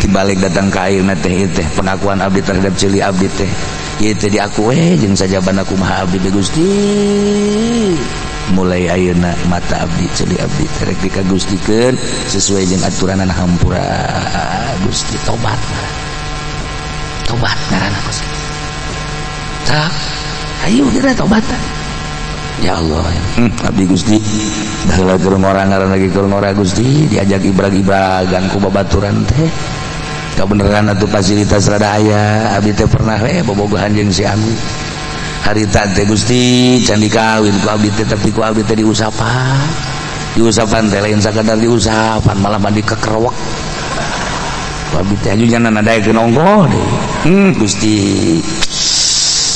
Dibalik datang ka ayeuna teh, ieu teh pengakuan abdi terhadap ceuli abdi teh, ieu teh di aku we jeung sajabana kumaha abdi be. Gusti, mulai ayeuna mata abdi, ceuli abdi teh rek dikagustikeun sesuai jeung aturanan, hampura Gusti. Tobat, tobat ngaranna kos. Tak ayo kira tobatan. Ya Allah, abdi Gusti baheula keur ngora, ngaran lagi keur ngora Gusti, diajak ibrag-ibragan ku babaturan teh kabeneran atuh fasilitas rada aya, abdi teh pernah we bobogohan jeung si Ami harita teh Gusti, can dikawin ku abdi teh, tapi ku abdi teh diusapan, diusapan teh lain sakadar diusapan, malah mandi kekerwek ku abdi teh, aju jangan nadaekeun ongkoh deui. Gusti,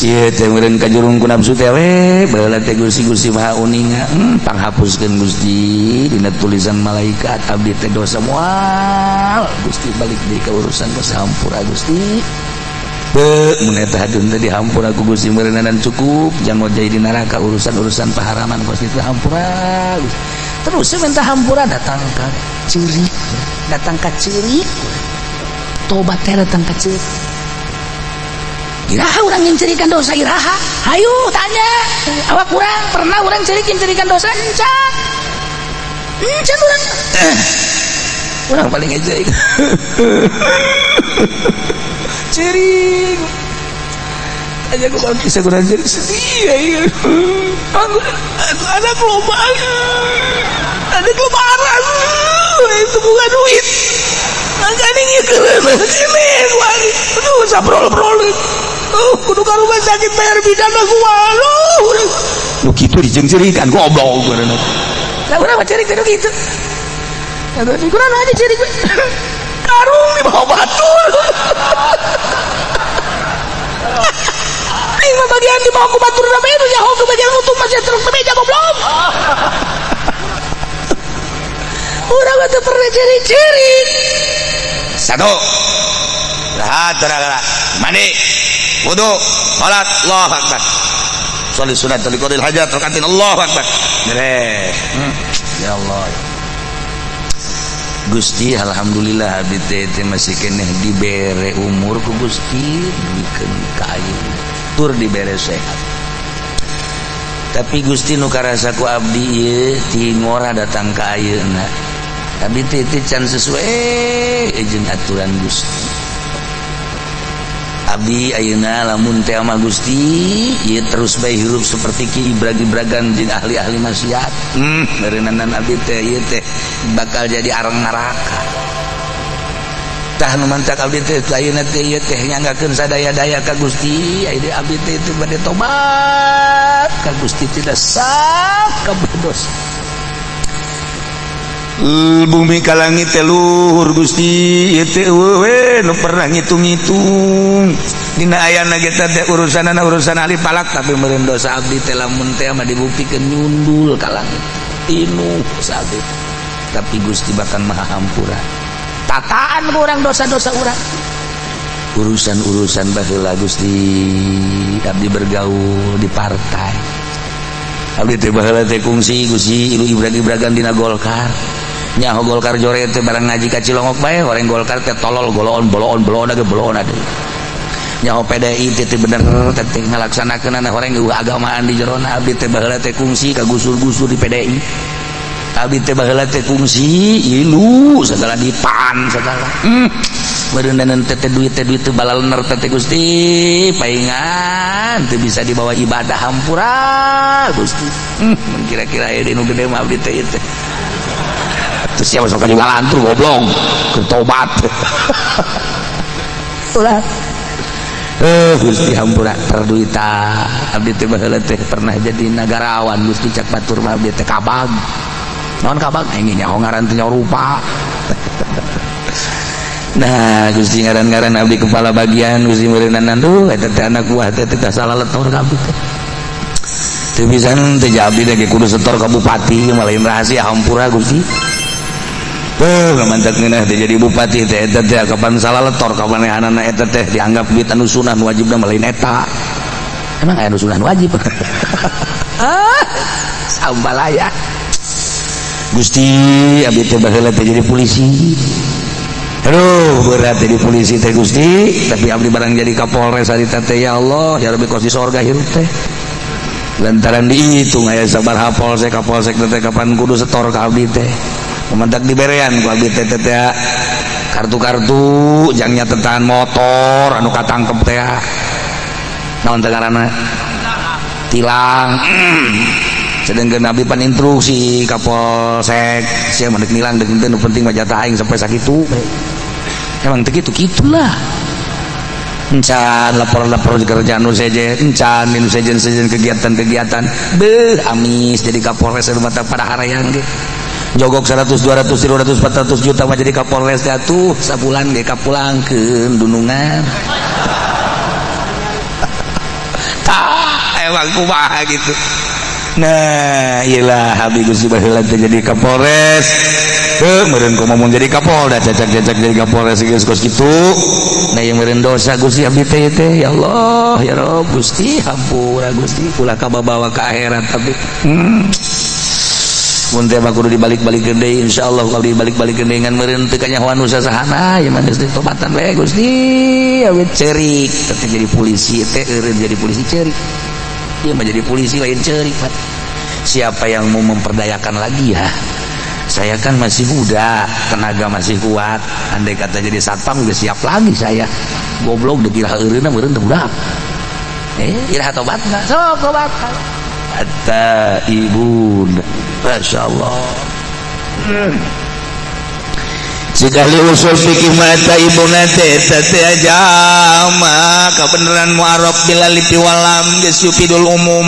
ieu teh meureun kajurung ku nafsu teh we baheula teh. Gusti, Gusti Maha Uninga, panghapuskeun Gusti dina tulisan malaikat abdi teh dosa moal. Gusti, balik deui ka urusan dosa, hampura Gusti. Be mun eta hadun teh dihampura ku Gusti meureunan cukup jang jadi di neraka urusan-urusan paharaman kos kitu. Hampura Gusti. Terus minta hampura, datang ka ceurik, datang ka ceurik, tobat teh datang ka ceurik. Iraha urang nyencerikan dosa, iraha? Hayu tanya awak urang, pernah urang cerik nyencerikan dosa? Encan, encan urang, urang paling ngecerik. Ceurik aja aku kalau kisah kurang jadi sedih ya. Anak loba, anak loba aras itu bukan duit. Makanya ini aduh sabrol-brol. Kudu ka rumah sakit bayar bidan aku walu. Nu kitu dijengcerikan goblok bener. Lah urang mah ceurik kudu kitu. Atuh kurang aja ceurik. Karung di bawah batur. Aing mah bagian di bawah ku batur na bae nu nyaho ke bagian untung masih terus bebeja goblok. Urang mah teu pernah ceurik-ceurik. Satu. Rahat mandi, wudu, salat, Allahu akbar. Sholli sunat liqadil hajat rakaatin, Allahu akbar. Beres. Ya Allah. Gusti alhamdulillah abdi teh masih keneh dibere umur ku Gusti dibikeun ka ayeuna. Tur dibere sehat. Tapi Gusti nu karasa ku abdi ieu ti ngora datang ka ayeuna. Abdi teh can sesuai jeung aturan Gusti. Abdi ayeuna lamun teh ama Gusti ieu terus bae hirup seperti ki ibrag-ibragan jeung ahli-ahli maksiat. Meureunanan abdi teh ieu teh bakal jadi arang neraka. Tah nu mantak abdi teh ayeuna teh ieu teh nyanggakeun sadaya-daya ka Gusti, ayeuna abdi teh teu bade tobat ka Gusti tidak sah kabeh dosa. Bumi ka langit teh luhur Gusti ieu teh eueuh nu pernah ngitung-ngitung dina ayana ge teh urusanana urusan ahli falak tapi meureun dosa abdi teh lamun teh mah dibuktikeun nyundul ka langit tinu dosa abdi. Tapi Gusti bahkan maha hampura tataan ku urang dosa-dosa urang urusan-urusan baheula Gusti abdi bergaul di partai abdi teh baheula teh kungsi Gusti ilu ibrag-ibragan dina Golkar nyaho Golkar jore teh barang ngaji ka Cilongok bae horeng Golkar teh tolol goloon boloon boloon age boloon ade nyaho PDI teh bener teh ngalaksanakeunana horeng eueuh agamaan di jerona abdi teh baheula teh kungsi ka gusur-gusur di PDI abdi teh baheula teh kungsi ilu segala dipan segala meureuneunan teh duit teh duit teh balalener teh Gusti paingan teu bisa dibawa ibadah hampura Gusti. Kira-kira aya nu gede mah abdi teh ieu teh terus siapa sok juga lantur goblok keur tobat. Ulah Gusti hampura perduita abdi teh baheula teh pernah jadi nagarawan Gusti cak batur mah abdi teh kabag naon kabag aing nyaho ngaran teh nyaho rupa. Nah Gusti ngaran-ngaran abdi kepala bagian Gusti meureunan duh eta teh anak buah teh teh salah letor ka abdi teh teu bisa teh abdi teh kudu setor ka bupati mah lain rahasia hampura Gusti. Mantap ngeunah teh jadi bupati teh eta teh kapan salah letor kamanehanana eta teh dianggap duit anu sunah nu wajibna mah lain eta. Emang aya nu sunah nu wajib? Ah, sambalaya. Gusti abdi teh baheula teh jadi polisi. Aduh, berat jadi polisi teh Gusti, tapi abdi barang jadi Kapolres harita teh ya Allah, ya Rabbi kos di sorga hirup teh. Lantaran dihitung aya sabaraha polsek kapolsek teh kapan kudu setor ka abdi teh. Mantak diberean ku abdi teh teh kartu-kartu jang nyatetan motor anu katangkep teh naon teh ngaranna tilang. Sedangkan abdi pan instruksi ka polsek sia mah deuk nilang deuk henteu nu penting mah jatah aing sampai sakitu. Emang teu kitu kitulah. Encan lapor-lapor kerjaan nu sejen, encan nu sejen-sejen kegiatan-kegiatan. Beuh amis jadi Kapolres mata pada harayang ge. Jogok 100, 200, 300, 400 juta mah jadi Kapolres teh atuh sabulan ge kapulangkeun dunungan. Tah emang kumaha gitu. Nah, iyalah abdi Gusti baheula teh jadi Kapolres. Heuh meureun kumaha mun jadi Kapolda cacak-cacak jadi Kapolres geus kos kitu. Nah ieu meureun dosa Gusti abdi teh teh ya Allah ya Rob Gusti hampura Gusti ulah kababawa ka akhirat abdi. Mun teh mah kudu dibalik-balikeun deui insyaallah kalau dibalik-balikeun deui ngan meureun teu kanyahoan nu sasahana ieu mah geus ditobatan we Gusti awet ceurik teh jadi polisi teh eureun jadi polisi ceurik. Ieu mah jadi polisi lain ceurik Pak. Siapa yang mau memperdayakan lagi ya? Saya kan masih muda, tenaga masih kuat. Andai kata jadi satpam udah siap lagi saya. Goblok deuk iraha eureunna meureun teu budak. Iraha tobatna sok tobat. At-taibun. Masyaallah. Sekali usul fikih mata ibu nate teh jama kebenaran mu'arab bil alif wal lam geus yufidul umum.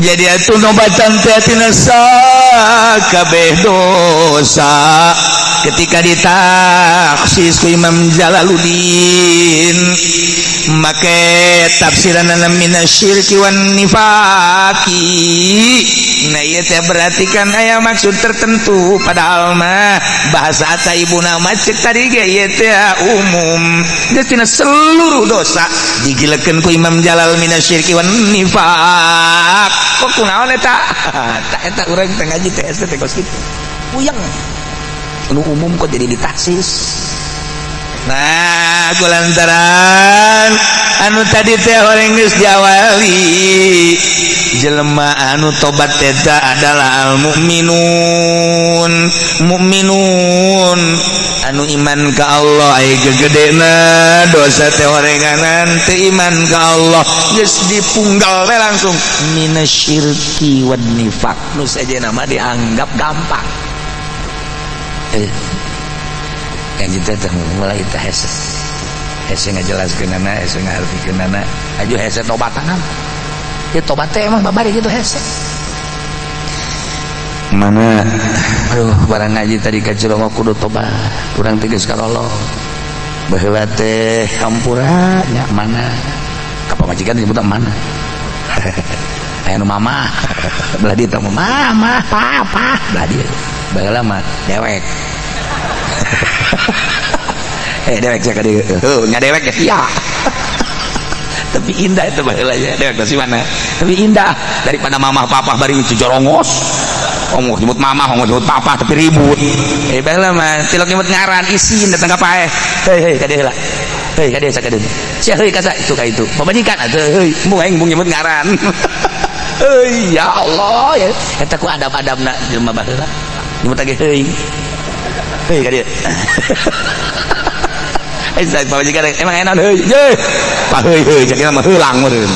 Jadi atuh nobatan teh tina sakabeh dosa ketika ditaksis ku Imam Jalaluddin make tafsiranana minasyirki wan nifaqi. Nah ieu teh berarti kan aya maksud tertentu padahal mah bahasa ataibuna mah cek tadi ge ieu teh umum geus tina seluruh dosa digilekeun ku Imam Jalal minasyirki wan nifaq. Kok kunaon eta? Tah eta urang teh ngaji teh teh kos kitu. Puyeng. Nu umum kok jadi ditaksis. Nah, kulantaran anu tadi teh orang geus diawali jelema anu tobat eta adalah al mukminun. Mukminun anu iman ka Allah ai gegedena dosa teh orenganan teu iman ka Allah geus dipunggal teh langsung minasyirki wan nifaq. Nu sejenna mah dianggap gampang. Yang kita teh mulai teh hese. Hese ngajelaskeunana, hese ngartikeunana, aju hese tobatan. Ya tobat teh emang babari gitu hese. Mana aduh barang ngaji tadi ka Cilongok kudu tobat. Urang teh geus karolong. Baheula teh hampura nya mana? Ka pamajikan disebut mana? Aya nu mama. Belah dieu teh mama, papa, belah dieu. Baheula mah dewek. Dewek saya kadi. Heuh, nya dewek ya sia. Tapi indah itu baheula nya. Dewek teh mana? Tapi indah daripada mamah papa bari jorongos. Ongkoh nyebut mamah, ongkoh nyebut papa tapi ribut. Baheula mah tilok nyebut ngaran isin datang ka paeh. Hei hei ka dieu heula. Hei ka dieu sakadieu. Sia heuy ka itu ka itu. Pamajikan atuh heuy, embung aing embung nyebut ngaran. Heuy ya Allah ya. Eta ku adab-adabna jelema baheula. Nyebut lagi heuy. Heuy ka dieu. Eh pamajikan emang enak heuy. Ye. Pa heuy heuy jadi mah heulang meureun.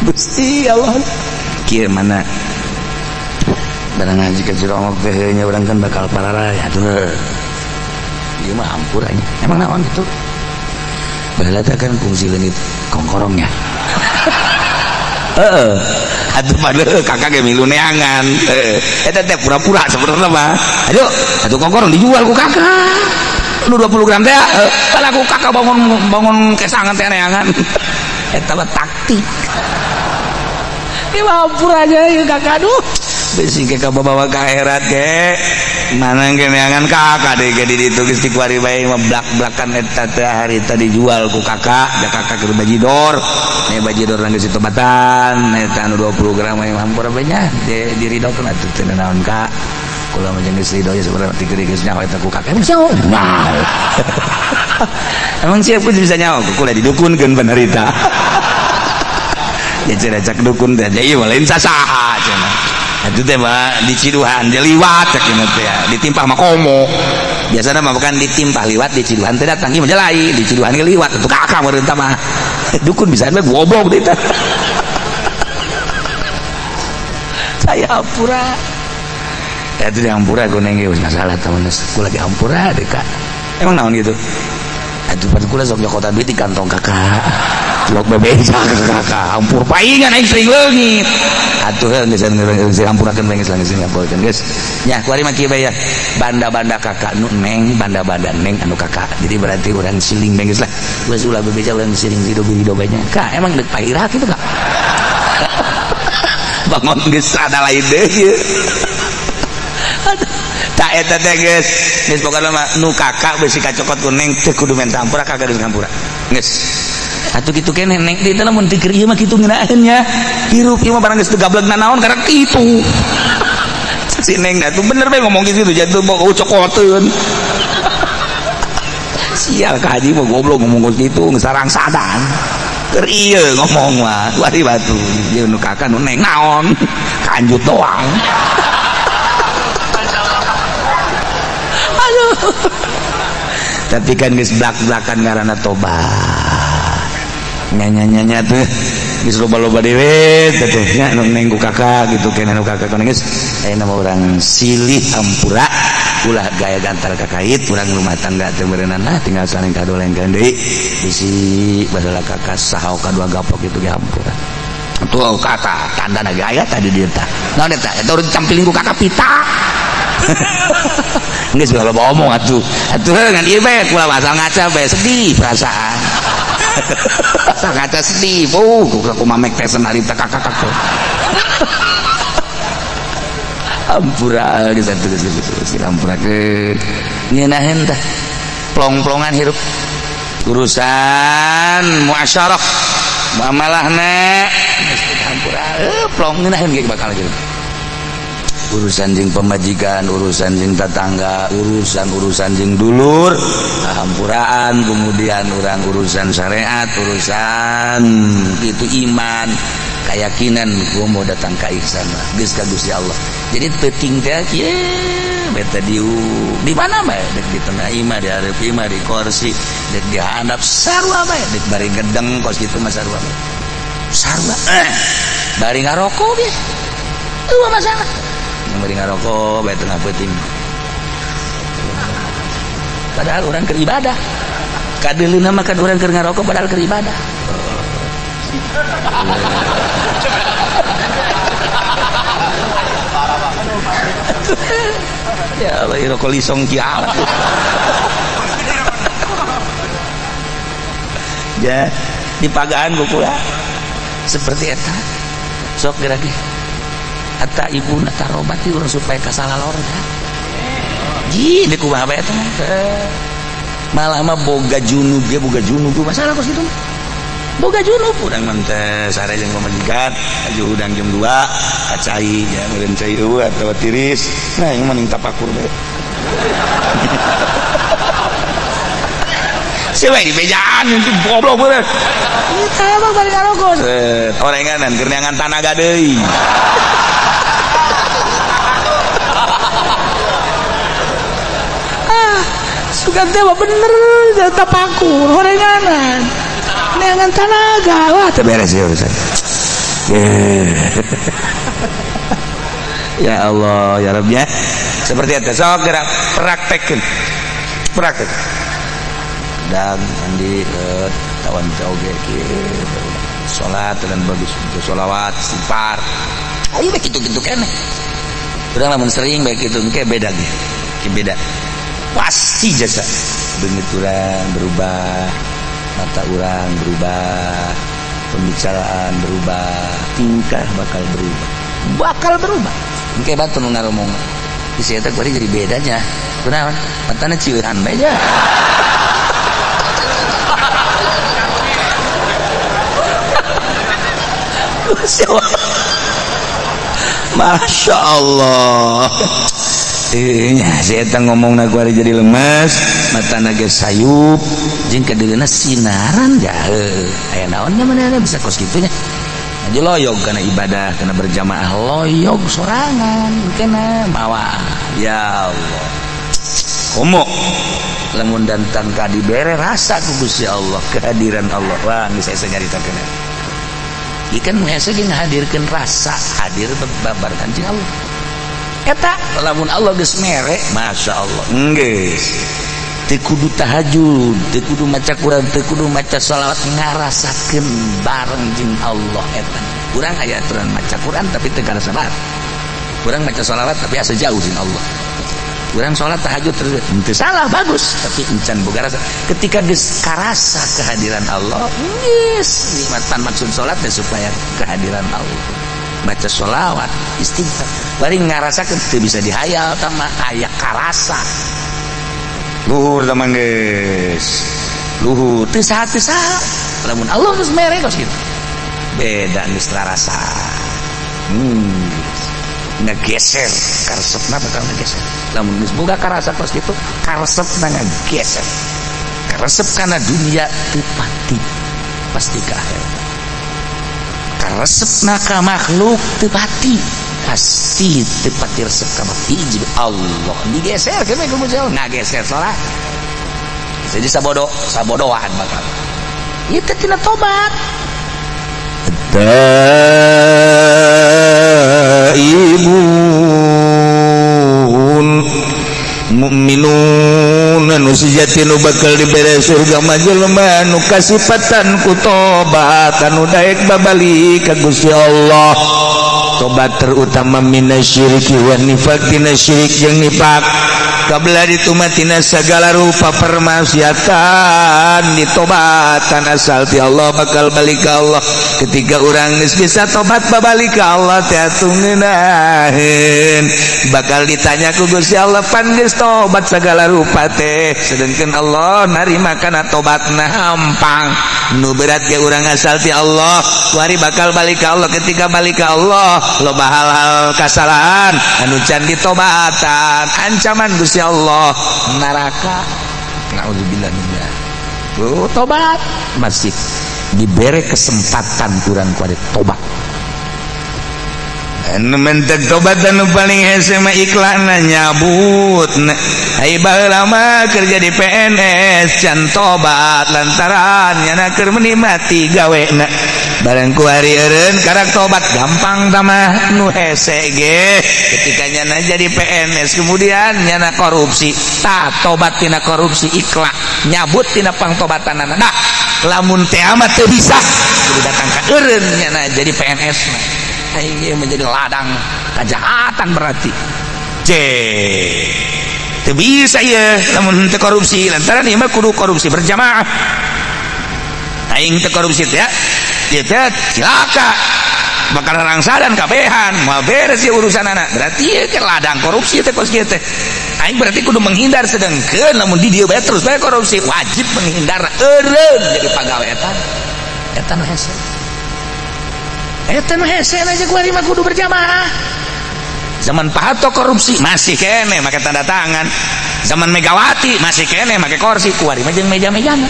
Gusti Allah. Kieu mana barang ngaji ka Cilongok teh nya urang kan bakal pararaya atuh. Ieu mah hampura nya. Emang naon kitu? Baheula teh kan fungsi leungit kongkorongnya. Heeh. Atuh padahal kakak ge milu neangan. Heeh. Eta teh pura-pura sebenarnya mah. Aduh, atuh kongkorong dijual ku kakak. Nu 20 gram teh, heeh. Ku kakak bangun kesangan teh neangan. Eta mah taktik. Ieu mah hampura aja ieu kakak aduh. Besi ke kabawa ka akhirat ge. Mana ge neangan kakak deui ge di ditu geus dikuari bae mah blak-blakan eta teh harita dijual ku kakak, da kakak keur bajidor. Nya bajidor geus ditobatan eta anu 20 gram mah hampura bae nya diridokeun atuh teu naon kak. Kula mah jeung geus rido nya sebenarnya ti geus nyaho eta ku kakak. Emang nyaho? Nah. Emang siapa bisa nyaho? Kula didukunkeun bener eta. Ya cenah cak dukun teh ieu mah lain sasaha cenah. Atuh teh mah diciduhan dia liwat cak cenah teh ditimpah mah komo. Biasana mah bukan ditimpah liwat diciduhan teh datang ieu mah lain diciduhan ge liwat atuh kakak meureun tah mah. Dukun bisa mah goblok deui teh. Saya hampura. Ya itu dihampura ku neng ge geus masalah tah geus kula dihampura deui kak. Emang naon gitu? Atuh pan kula sok nyokotan duit di kantong kakak. Lok bebeja kakak hampur paingan aing sering leungit. Atuh heuh geus geus hampurakeun bae geus geus hampurakeun geus. Nya kuari mah kieu bae ya. Banda-banda kakak nu neng, banda-banda neng anu kakak. Jadi berarti urang siling bae geus lah. Geus ulah bebeja urang siling hidup-hidup bae nya. Kak emang deuk pahira kitu kak. Bangun geus rada lain deui ieu. Tak eta teh geus. Geus pokona mah nu kakak beusi kacokot ku neng teu kudu menta hampura kakak geus hampura. Geus. Atuh kitu keneh neng di teh lamun tikir ieu mah kitu ngeunaheun nya. Hirup ieu mah barang geus teu gablegna naon karek kitu. Si neng atuh bener bae ngomong kitu jatuh mau cokoteun. Sial ka haji mah goblok ngomong kitu sarang-sadan. Keur ieu ngomong mah wari batu. Ieu nu kakak nu neng naon? Kanjut doang. Aduh. Tapi kan geus blak-blakan ngaranna tobat. Nya tuh geus loba-loba dewe teh nya nu neng ku kakak gitu keneh nu kakak geus ayeuna mah urang silih hampura ulah gaya gantar kakait urang rumah tangga teh meureunana lah tinggal saling kadolengkeun deui bisi baheula kakak saha kadua gaplok itu ge hampura. Tuh kata tanda na gaya tadi dia tah. Naon eta? Eta urang campiling ku kakak pita. Geus loba omong atuh. Atuh ngan ieu bae kula asal ngaca bae sedih perasaan. Asal ngaca sedih. Oh, ku mamek teh harita kakak kakak. Ampura geus atuh geus geus ampurakeun. Ngeunaheun tah. Plong-plongan hirup. Urusan muasyarah muamalahna geus hampura plong ngeunaheun ge bakal gitu. Urusan jeung pemajikan, urusan jeung tetangga, urusan-urusan jeung dulur, hampuraan, kemudian urang urusan syariat, urusan itu iman, keyakinan gua mau datang ka ihsan lah, geus ka Gusti Allah. Jadi penting teh kieu beta di mana bae dek di tengah imah, di hareup imah, di kursi, dek di handap sarua bae, dek bari gedeng kos kitu mah sarua bae. Sarua bari ngarokok ge. Eueuh masalah. Bari ngarokok bae tengah peuting. Padahal urang keur ibadah. Kadeuleuna mah kan urang keur ngarokok padahal keur ibadah. Ya Allah, rokok lisong kiamat. Ya, di pagaan ku kula. Seperti eta. Sok geura ge. Eta ibu eta robati urang supaya kasalah lorga. Ji, deui kumaha bae eta mah. Malah mah boga junub ge boga junub masalah kos kitu. Boga junub urang mah teh sare jeung pamajikan, aju hudang jam 2, kacai ya meureun cai eueuh atawa tiris. Nah, yang mending tapakur bae. Siapa di bejaan itu goblok bener. Kita emang bari ngarokok. Orenganan keur neangan tanaga deui. Ah, sugan teh mah bener tapakur orenganan. Neangan tanaga. Wah, teu beres ya urusan. Ya Allah, ya Rabb ya. Seperti itu sok gerak praktekkeun. Praktek. Dan mandi tawan teh oge kieu salat dan bagus sholawat istighfar. Ayo bae kitu-kitu keneh. Urang lamun sering bae kitu engke beda ge. Beda. Pasti jasa beungeut urang berubah, mata urang berubah, pembicaraan berubah, tingkah bakal berubah. Bakal berubah. Engke batur nu ngaromong. Di eta kuari jadi bedanya. Kunaon? Matana cieuhan bae nya. Masya Allah. Si eta ngomongna kuari jadi lemes, matana ge sayup, jeung kadeuleuna sinaran jahe. Aya naon nya manehna bisa kos kitu nya. Aja loyog kana ibadah, kana berjamaah loyog sorangan kana mawa. Ya Allah. Komo lamun datang ka dibere rasa ku Gusti Allah, kehadiran Allah. Wah, geus saya nyaritakeun. Ikan hese ge ngahadirkeun rasa hadir babarkan jeung Allah. Eta lamun Allah geus mere, Masya Allah. Geus. Teu kudu tahajud, teu kudu maca Quran, teu kudu maca sholawat, ngarasakeun bareng jeung Allah eta. Urang aya aturan maca Quran tapi teu karasa salat. Urang maca sholawat tapi asa jauh jeung Allah. Urang sholat tahajud terus teu salah bagus, tapi encan boga rasa. Ketika geus karasa kehadiran Allah, geus nikmatan maksud sholat teh supaya kehadiran Allah. Baca sholawat, istighfar, bari ngarasakeun teu bisa dihayal tama aya karasa. Luhur teman geus. Luhur teu saha teu saha. Lamun Allah geus mere kos kitu. Beda geus karasa. Ngegeser karesepna bakal ngegeser. Lamun geus boga karasa kos kitu, karesepna ngegeser. Karesep kana dunia teu pati, pasti ka akhirat. Karesepna ka makhluk teu pati, pasti teu pati resep ka hiji Allah. Digeser ke ku Gusti Allah, ngageser salah. Jadi sabodo sabodoan bakal. Itu tina tobat. Taibun mukminun anu sejati nu bakal dibere surga mah jelema nu kasipatan ku tobat anu daek babalik ka Gusti Allah. Tobat terutama minasyiriki wan nifaq, tina syirik jeung nifaq, kabla ditumatina segala rupa permaksiatan ditobatan asal ti Allah bakal balik ka Allah. Ketika urang geus bisa tobat babalik ka Allah teh atuh ngeunaheun bakal ditanya ku Gusti Allah, pan geus tobat segala rupa teh, sedangkan Allah narima kana tobatna hampang. Nu berat ge urang asal ti Allah kuari bakal balik ka Allah. Ketika balik ka Allah loba hal-hal kasalahan anu can ditobatan, ancaman Gusti Allah neraka. Naudzubillah min dzalik. Oh, tobat masih diberi kesempatan kurang kuari tobat. Anu mentek tobat anu paling hese mah iklanna nyabut. Ai baheula mah kerja di PNS can tobat lantaran nyana keur menikmati gawena. Barang kuari eureun karak tobat gampang tamah nu hese ge. Ketika nyana jadi PNS kemudian nyana korupsi, tah tobat tina korupsi iklan nyabut tina pangtobatanana. Nah, lamun teh amat teu bisa kudu datang ka eureun nyana jadi PNS mah. Ini menjadi ladang kejahatan berarti. C. Teu bisa ya lamun teu korupsi lantaran ieu mah kudu korupsi berjamaah. Aing teu korupsi teh ieu teh cilaka. Bakal rangsadan kabehan, moal beres ieu urusanana. Berarti ieu ke ladang korupsi teh kos kieu teh. Aing berarti kudu menghindar, sedangkeun lamun di dieu bae terus bae korupsi, wajib menghindar eureun jadi pagawe eta. Eta nu hese. Eta nu hese aja kuari mah kudu berjamaah. Zaman Pak Harto korupsi masih kene make tanda tangan. Zaman Megawati masih kene make kursi, kuari mah jeung meja-mejana.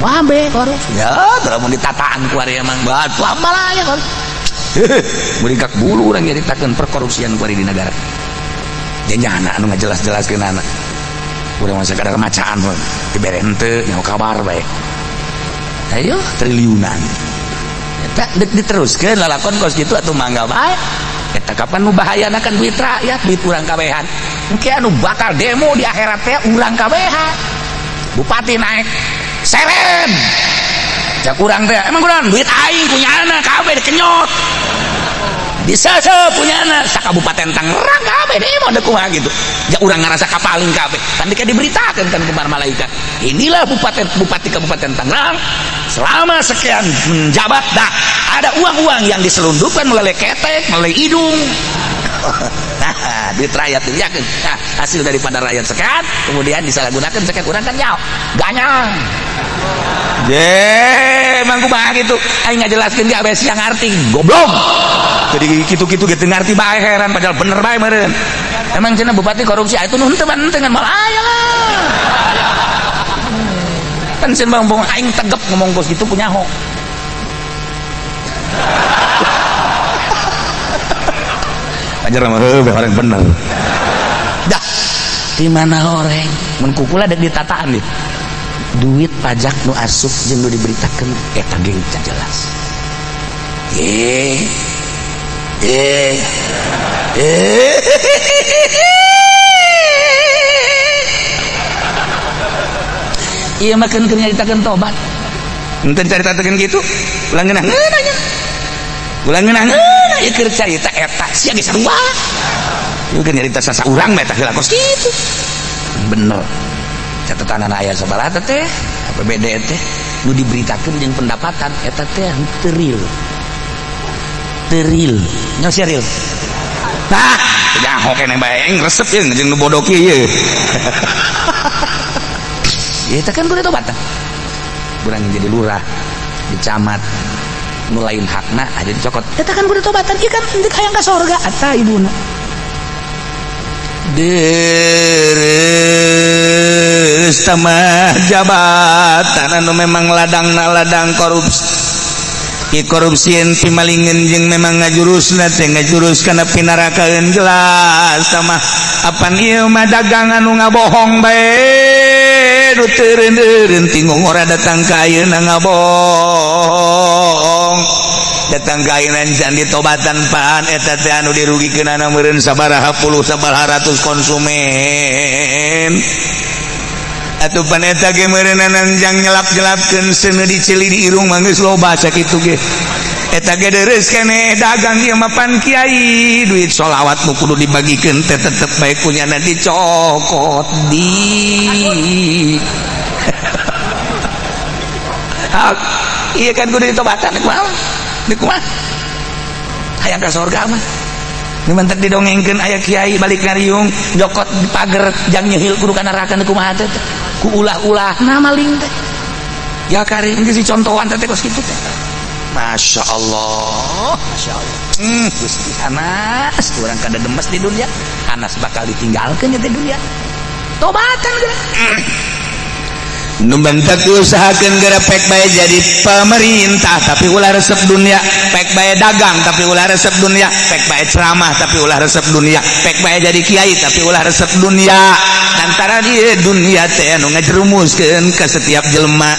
Wabe korupsi. Ya, lamun ditataan kuari emang batu amalaya korupsi. Muringkak bulu urang nyaritakeun perkorupsian kuari di negara. Janyana anu ngajelas-jelaskeun anak. Urang mah sakadar macaan dibere henteu nyaho kabar bae. Ayo triliunan. Eta dek diteruskeun lalakon kos kitu atuh mangga bae. Eta kapan nu bahayana kan duit rakyat, duit urang kabehan. Engke anu bakal demo di akhirat teh urang kabehan. Bupati naik seren. Cak urang teh emang kurang duit aing punya anak kabeh dikenyot. Disesep punya anak sakabupaten Tangerang kabeh demo deuk kumaha gitu. Ja urang ngarasa kapaling kabeh. Kan diberitakeun kan ku malaikat. Inilah bupati Kabupaten Tangerang selama sekian menjabat dah ada uang-uang yang diselundupkan melalui ketek, melalui hidung. Nah, duit rakyat dilihatkan. Nah, hasil daripada rakyat sekian, kemudian disalahgunakan sekian, urang kan nyaho, ganyang. Je, emang kumaha gitu. Aing ngajelaskeun ge abes yang ngarti, goblok. Jadi kitu-kitu ge teu ngarti bae heran padahal bener bae meureun. Emang cenah bupati korupsi itu nu henteu mah henteu ngan moal aya lah. Kan cenah bang bong aing tegep ngomong kos gitu punya ho. Ajar mah heuh orang bener. Dah, di mana horeng? Mun kukula dek ditataan nih. Duit pajak nu asup jeung nu diberitakeun eta ge jelas. Iya mah keun nyaritakeun tobat. Henteu caritakeun kitu, ulah ngeunah-ngeunah nya. Ulah ngeunah-ngeunah ieu keur carita eta sia ge sarua. Ieu keur nyarita sasaurang mah eta heula kos kitu. Bener. Catatan aya sabaraha teh APBD teh nu diberitakeun jeung pendapatan eta teh teu real. Teu real. Nya sia real. Tah, nyaho keneh bae aing resep ieu jeung nu bodoh kieu ieu. Eta kan kudu tobat. Urang jadi lurah, di camat, nu lain hakna aja dicokot. Eta kan kudu tobatan, ieu kan deuk hayang ka sorga eta ibuna. Deres tamah jabatan anu memang ladangna ladang korupsi. Korupsieun pimalingeun jeung memang ngajurusna teh ngajurus kana pinarakaeun jelas tamah. Apan ieu mah dagang anu ngabohong bae Nu teureun-eureun ti ngora datang ka ayeuna ngabohong. Datang ka ayeuna can ditobatan pan eta teh anu dirugikeunana meureun sabaraha puluh sabaraha ratus konsumen. Atuh pan eta ge meureunana jang nyelap-nyelapkeun seuneu diceuli di irung mah geus loba sakitu ge. Eta ge deres keneh dagang ieu mah pan kiai duit sholawat nu kudu dibagikeun teh tetep bae kunyana dicokot di. Iya kan kudu ditobatan kumaha? Kumaha? Hayang ka sorga mah. Nu mantak didongengkeun aya kiai balik ngariung nyokot di pager jang nyehil kudu ka neraka kumaha teh. Ku ulah-ulah na maling teh. Ya kari geus dicontohan teh kos kitu teh. Masya Allah, Masya Allah. Gusti Anas, kurang kada demes di dunia. Anas bakal ditinggalkan ya di dunia. Tobatan geura. Nu bentak diusahakeun geura pek bae jadi pemerintah tapi ulah resep dunia, pek bae dagang tapi ulah resep dunia, pek bae ceramah tapi ulah resep dunia, pek bae jadi kiai tapi ulah resep dunia. Antara di dunia teh anu ngajerumuskeun ka setiap jelema.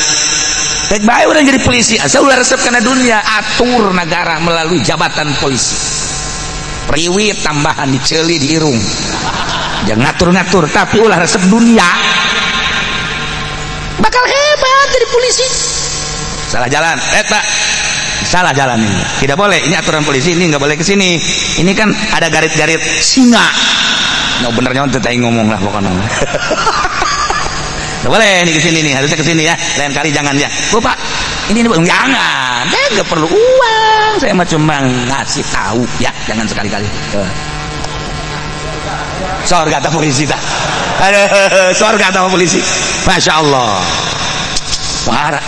Pek bae urang jadi polisi asal ulah resep kana dunia, atur negara melalui jabatan polisi. Priwit tambahan diceuli di irung. Jangan ngatur-ngatur tapi ulah resep dunia. Bakal hebat jadi polisi. Salah jalan, Pak. Salah jalan ini. Tidak boleh. Ini aturan polisi ini nggak boleh ke sini. Ini kan ada garit-garit singa. No benernya teh ngomong lah pokoknya. Nggak boleh ini ke sini nih, harusnya ke sini ya. Lain kali jangan ya. Bu Pak, ini jangan. Saya nggak perlu uang. Saya mah cuma ngasih tahu ya, jangan sekali-kali. Sorga atau polisi tak? Aduh, sorga atau polisi? Masya Allah. Parah.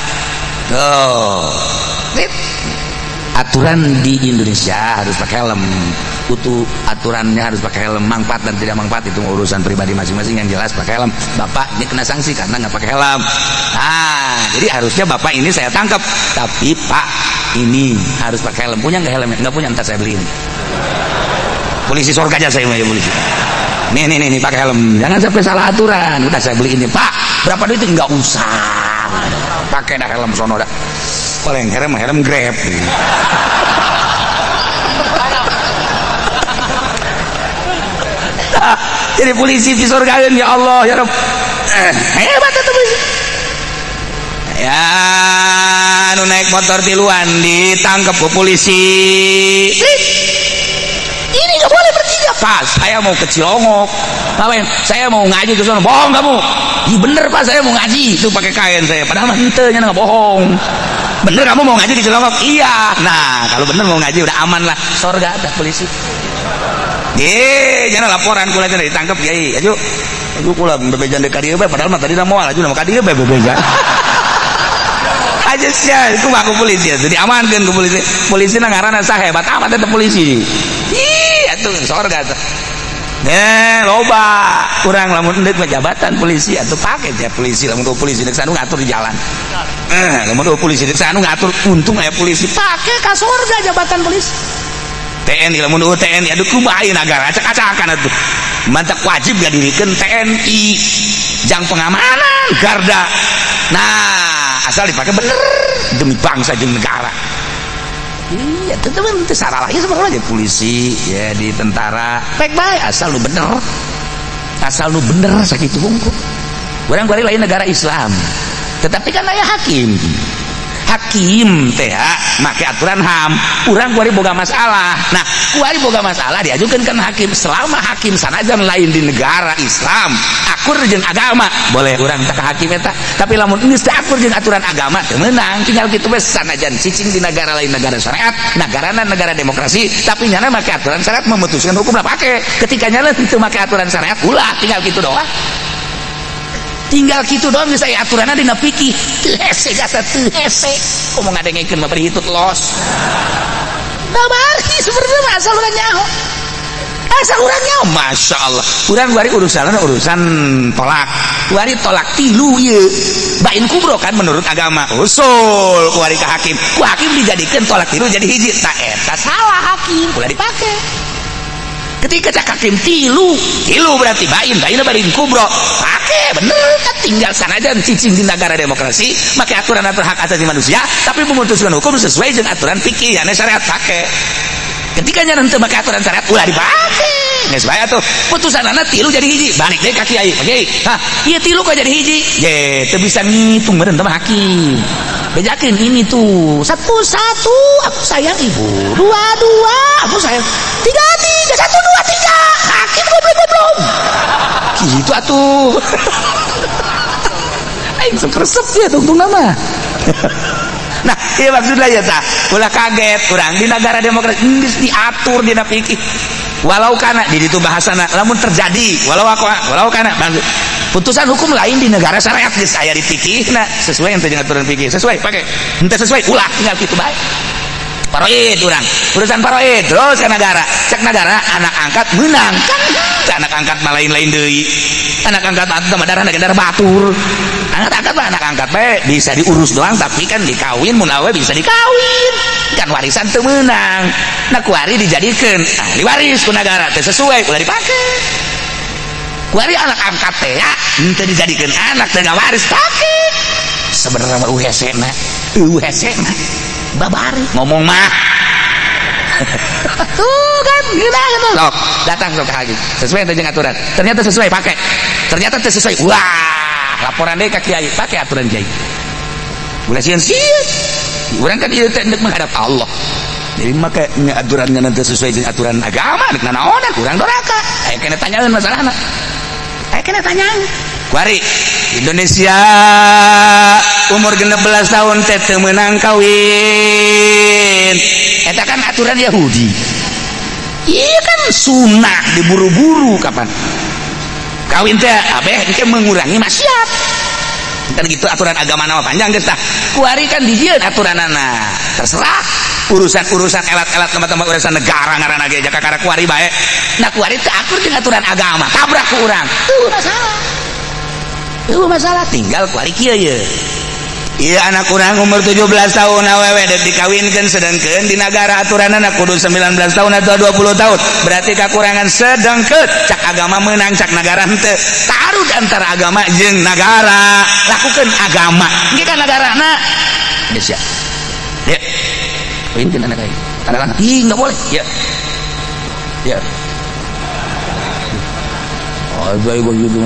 Tuh. Aturan di Indonesia harus pakai helm. Utuh aturannya harus pakai helm, manfaat dan tidak manfaat itu urusan pribadi masing-masing. Yang jelas pakai helm. Bapak ini kena sanksi karena nggak pakai helm. Nah, jadi harusnya bapak ini saya tangkap. Tapi Pak ini harus pakai helm. Punya nggak helmnya? Nggak punya, ntar saya beliin. Polisi sorga aja saya mau ya polisi. Nih nih nih, nih pakai helm. Jangan sampai salah aturan. Udah saya beliin nih Pak. Berapa duit? Nggak usah. Pakai dah helm sono dah. Paling helm helm Grab. Jadi polisi di surga ya Allah ya Rabb. Hebat itu polisi. Ya nu naik motor tiluan ditangkap ke polisi. Ini nggak boleh bertiga. Pak, saya mau ke Cilongok. Pak, saya mau ngaji ke sana. Bohong kamu. Ih, bener Pak, saya mau ngaji. Itu pakai kain saya. Padahal mah henteu nya nggak bohong. Bener kamu mau ngaji di Cilongok? Iya. Nah, kalau bener mau ngaji udah aman lah. Sorga ada polisi. Jangan laporan kula cenah ditangkap kiai. Aju. Aju kula bebejan deuk ka dieu bae padahal mah tadi moal aju mah ka dieu bae bebejan. Aja sia, kumaha ku polisi atuh diamankeun ku polisi. Polisi na ngaranna sah hebat amat eta polisi. Ih, atuh sorga atuh. Loba kurang lamun endek mah jabatan polisi atuh pake ya polisi lamun polisi deuk sanu ngatur di jalan. Lamun polisi deuk sanu ngatur untung aya polisi pake ka sorga jabatan polisi. TNI lamun TNI aduh kumaha ieu nagara acak-acakan atuh. Mantap wajib ngadirikeun TNI jang pengamanan garda. Nah, asal dipakai bener demi bangsa jeung negara. Iya, teman itu salah lagi sebenarnya polisi ya di tentara. Baik baik asal lu bener. Asal lu bener sakitu hungkul. Urang bari lain negara Islam. Tetapi kan aya hakim. Hakim teh make aturan HAM. Urang kuari boga masalah. Nah, kuari boga masalah diajukan kan hakim. Selama hakim sanajan lain di negara Islam, akur jeung agama, boleh urang tak hakim eta. Tapi lamun geus teu akur jeung aturan agama teu meunang. Tinggal kitu we sanajan cicing di negara lain negara syariat, negarana negara demokrasi, tapi nyana make aturan syariat memutuskan hukum lah pake. Ketika nyana teu make aturan syariat, ulah tinggal kitu doang. Tinggal kitu doang geus aya aturanna dina fikih. Teu hese jasa teu hese. Komo ngadengekeun mah bari hitut los. Da bari sebenarnya mah asal urang nyaho. Asal urang nyaho, Masya Allah. Urang bari urusan urusan tolak. Kuari tolak tilu ieu. Bain kubro kan menurut agama. Usul kuari ka hakim. Ku hakim dijadikeun tolak tilu jadi hiji. Ta eta salah hakim, ulah dipake. Ketika cak hakim tilu, tilu berarti bain, bain bain kubro. Pake Dipake bener kan, tinggal sanajan cicing di negara demokrasi make aturan-aturan hak asasi manusia, tapi memutuskan hukum sesuai dengan aturan fikih yang syariat pake. Ketika nya henteu make aturan syariat, ulah dipake. Geus bae atuh putusan anak tilu jadi hiji, balik deui ka kiai. Oke, hah, ieu tilu kok jadi hiji? Ye, teu bisa ngitung meureun teh mah hakim. Bejakeun ini tuh satu satu aku sayang ibu, dua dua aku sayang, tiga tiga, satu dua tiga, hakim goblok goblok gitu atuh. Aing sok resep ya tungtung nama. Nah, iya, maksudnya ya tah ulah kaget urang di negara demokrasi geus diatur dina fikih. Walau kana di ditu bahasana lamun terjadi, walau aku walau kana putusan hukum lain di negara syariat geus aya di fikih. Nah, sesuai yang dengan aturan fikih, sesuai pakai, henteu sesuai ulah, tinggal kitu bae. Paroid urang, urusan paroid terus ke negara, cek negara anak angkat menang kan. Anak angkat mah lain-lain deui, anak angkat mah darah darah batur. Anak angkat mah anak angkat bae bisa diurus doang, tapi kan dikawin, mun awe bisa dikawin kan, warisan teu meunang. Nah, kuari dijadikeun ahli waris ku negara, teu sesuai ulah dipake. Kuari anak angkat teh ya henteu dijadikeun anak, teu waris, pake. Sebenarnya mah hese na, hese na babari ngomong mah tuh kan gila gitu. Sok datang, sok hakim, sesuai dengan aturan, ternyata sesuai, pakai. Ternyata tidak sesuai, wah, laporan deh ke kiai, pakai aturan kiai. Ulah sieun sieun urang kan ieu teh menghadap Allah. Jadi maka aturannya nanti sesuai dengan aturan agama, dek nanaonan urang doraka. Aya kena tanyaeun masalahna, aya kena tanyaeun. Kuari Indonesia umur 16 tahun teh teu meunang kawin, eta kan aturan Yahudi. Iya kan, sunnah diburu-buru kapan kawin teh abeh engke mengurangi maksiat kan gitu. Aturan agama nama panjang geus tah. Kuari kan dijieun aturanana, terserah urusan-urusan elat-elat tempat-tempat urusan negara ngaranna ge jaka kakara kuari bae. Nah, kuari teu akur jeung aturan agama, tabrak ku urang tuh masalah, itu masalah. Tinggal kuari kieu ye. Iya, anak kurang umur 17 tahun awewe dek dikawinkan, sedangkan di negara aturan anak kudu 19 tahun atau 20 tahun, berarti kekurangan. Sedangkan cak agama menang, cak negara henteu. Taruh antara agama jeung negara, lakukan agama. Ini kan negara na Indonesia ya, kawinkeun anak aing, tanda tangan. Ih, nggak boleh ya ya. Oh, baik begitu.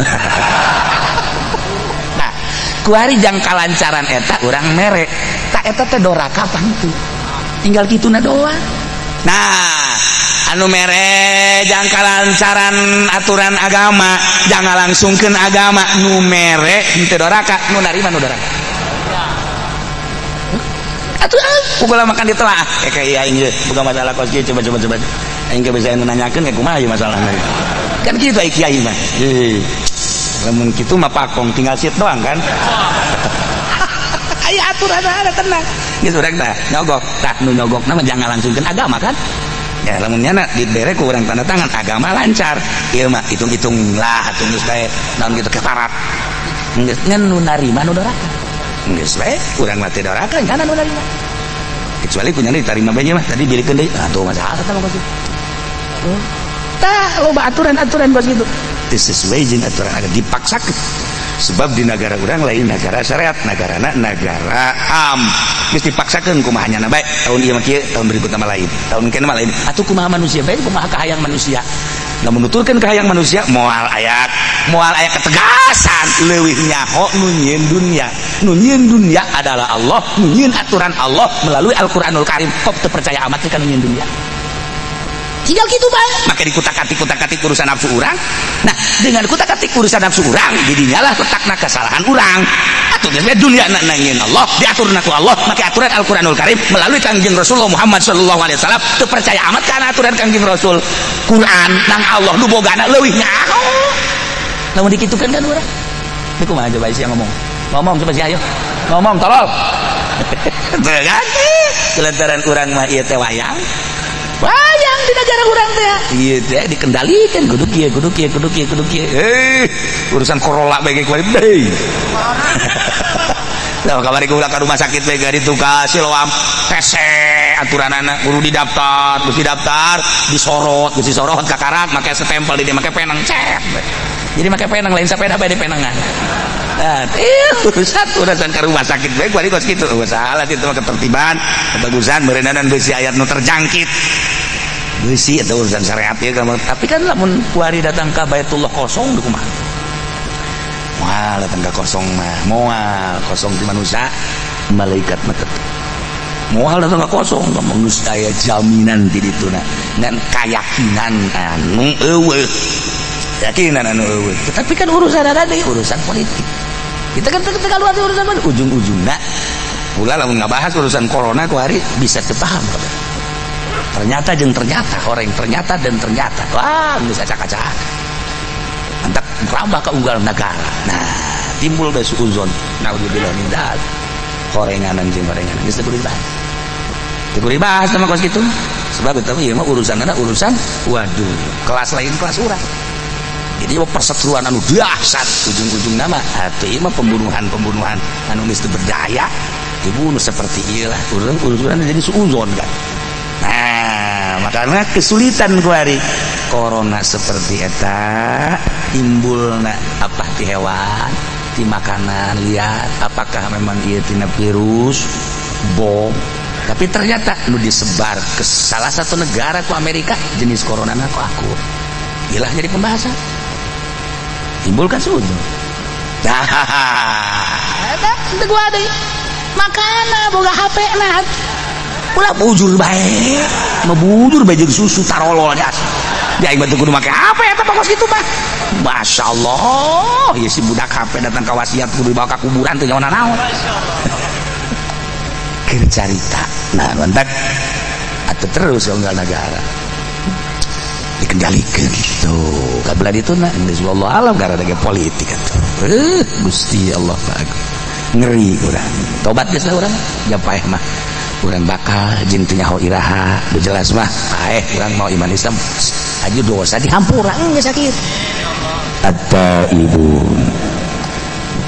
Nah, kuari jang kalancaran eta urang mere tak eta teh doraka pangtu, tinggal kituna doang. Nah, anu mere jang kalancaran aturan agama, jangan langsungkeun agama, nu mere henteu doraka, nu narima nu doraka. Atuh pukul makan ditelaah eh kayak aing ge bukan masalah kos kieu. Coba coba coba, aing ge bisa nanyakeun kayak kumaha ieu masalahna kan kitu. Ai kiai mah heuh, lamun kitu mah pakong tinggal sit doang kan. Aya aturan ada, tenang geus. Urang tah nyogok tah, nu nyogok mah jangan langsungkeun agama kan ya. Lamun nyana dibere ku urang tanda tangan agama, lancar ieu mah, hitung-hitung lah atuh geus bae naon kitu keparat geus. Ngan nu narima nu doraka, geus bae. Urang mah teu doraka, nyana nu narima, kecuali kunyana diterima bae mah tadi bilikeun deui. Ah, tuh masalah eta mah kos kitu. Tah, loba aturan-aturan kos kitu teu sesuai jeung aturan agama dipaksakeun, sebab di negara urang lain negara syariat, negarana negara HAM. Geus dipaksakeun kumaha nyana bae, tahun ieu mah kieu, tahun berikutna mah lain, tahun kena mah lain. Atuh kumaha manusia bae, kumaha kahayang manusia? Lamun nuturkeun kahayang manusia moal aya, moal aya ketegasan. Leuwih nyaho nu nyieun dunia. Nu nyieun dunia adalah Allah, nu nyieun aturan Allah melalui Al-Qur'anul Karim. Kok teu percaya amat ka nu nyieun dunia? Tinggal gitu bae. Maka dikutak-atik kutak-atik urusan nafsu urang. Nah, dengan kutak-atik urusan nafsu urang, jadinya lah letakna kesalahan urang. Atuh geus dunia na nangin Allah, diatur ku Allah make aturan Al-Qur'anul Karim melalui Kangjeng Rasulullah Muhammad sallallahu alaihi wasallam. Teu percaya amat kana aturan Kangjeng Rasul, Quran nang Allah nu bogana, leuwih nyaho lamun dikitukeun kan urang. Ini kumaha coba sih yang ngomong? Ngomong coba sih, ayo. Ngomong, tolol. Tuh kan? Kelantaran urang mah ieu teh wayang. Wayang di negara urang teh. Ieu teh dikendalikan kudu kieu, kudu kieu, kudu kieu, kudu kieu. Eh, urusan Corolla bae kuari deui. Lah, kamari kula ka rumah sakit we itu ka Siloam, hese aturanana, kudu didaftar, geus didaftar, disorot, geus disorot kakarak make stempel di dia, make penang cek. Jadi make penang, lain sepeda bae di penangan. Nah, itu satu urusan ke rumah sakit bae gua kos kitu. Oh, salah itu mah, ketertiban, kebagusan berendanan besi ayat nu terjangkit. Besi atau urusan syariat ya kamu. Tapi kan lamun kuari datang ke Baitullah kosong di kumaha? Moal datang ke kosong mah, moal kosong di manusia, malaikat mah tetep. Moal datang ke kosong, kamu geus aya jaminan di ditu na. Ngan keyakinan anu eueuh. Keyakinan anu eueuh. Tetapi kan urusan ada deui, urusan politik. Kita kan ketika luar urusan mana? Ujung-ujungnya pula lamun ngabahas urusan corona ku hari bisa teu paham. Ternyata jeung ternyata, orang ternyata dan ternyata. Wah, geus acak-acak. Mantap merambah ke unggal negara. Nah, timbul bae suuzon. Naudzubillah min dzalik. Horenganan jeung horenganan geus teu kudu dibahas. Teu kudu dibahas sama kos kitu. Sebab itu ieu mah urusanna urusan, waduh, kelas lain, kelas urang. Jadi mah perseteruan anu dahsyat, ujung-ujung nama atuh ieu mah pembunuhan-pembunuhan anu geus teu berdaya, dibunuh seperti ieu lah. Urusan urusan jadi suuzon kan. Nah, makanya kesulitan kuari corona seperti eta timbulna apa ti hewan, ti makanan liar, apakah memang ieu tina virus bom? Tapi ternyata nu disebar ke salah satu negara ku Amerika jenis corona na ku aku. Ilah jadi pembahasan. Timbul kan suuzon. Nah, eta teu gua deui. Makana boga HP na. Ulah bujur bae. Mah bujur bae jeung susu tarolol jas. Di aing mah teu kudu make HP eta pokos kitu mah. Masya Allah, ya si budak HP datang ke wasiat kudu dibawa ke kuburan teu nyawa naon. Keur carita. Nah, mantap. Atau terus unggal negara dikendalikan gitu. Kabelah itu nah, geus wallahu alam karena ada politik atuh. Gusti Allah bagus. Ngeri urang. Tobat geus lah urang. Japaeh mah. Urang bakal jeung teu nyaho iraha, udah jelas mah. Paeh urang mau iman Islam. Aju dosa dihampura geus sakit. At-taibun.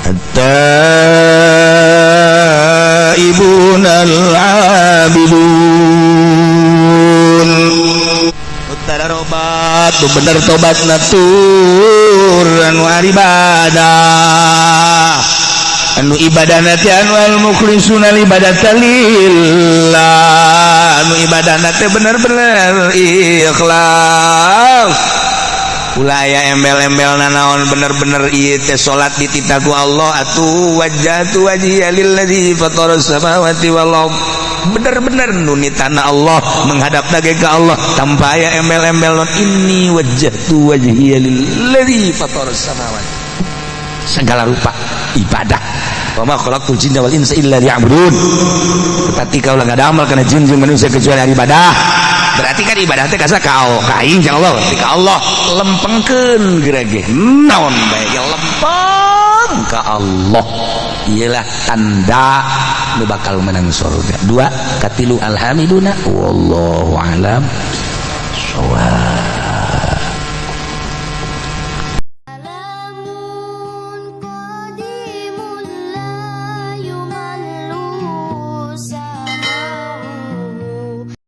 At-taibun al-abidun. Utara robat, bener tobat natur anu ibadah. Anu ibadah nanti anu al mukhlisuna ibadata lillah. Anu ibadah nanti bener-bener ikhlas. Ulah aya embel-embel nanaon, bener-bener ieu teh salat dititah ku Allah atuh, wajjahtu wajhiya lilladzi fataras samawati wal ard. Bener-bener nu nitahna Allah, menghadap lagi ke Allah tanpa aya embel-embel non inni wajjahtu wajhiya lilladzi fataras samawati. Segala rupa ibadah. Wa ma khalaqtul jinna wal insa illa liya'budun. Tetapi kau lah amal kana jin jeung manusia kecuali ibadah. Berarti kan ibadah teh kasa ka Allah, ka aing jeung Allah, ka Allah lempengkeun gerege naon bae ge lempeng ka Allah. Iyalah tanda nu bakal menang surga. Dua, katilu alhamiduna wallahu alam shawab.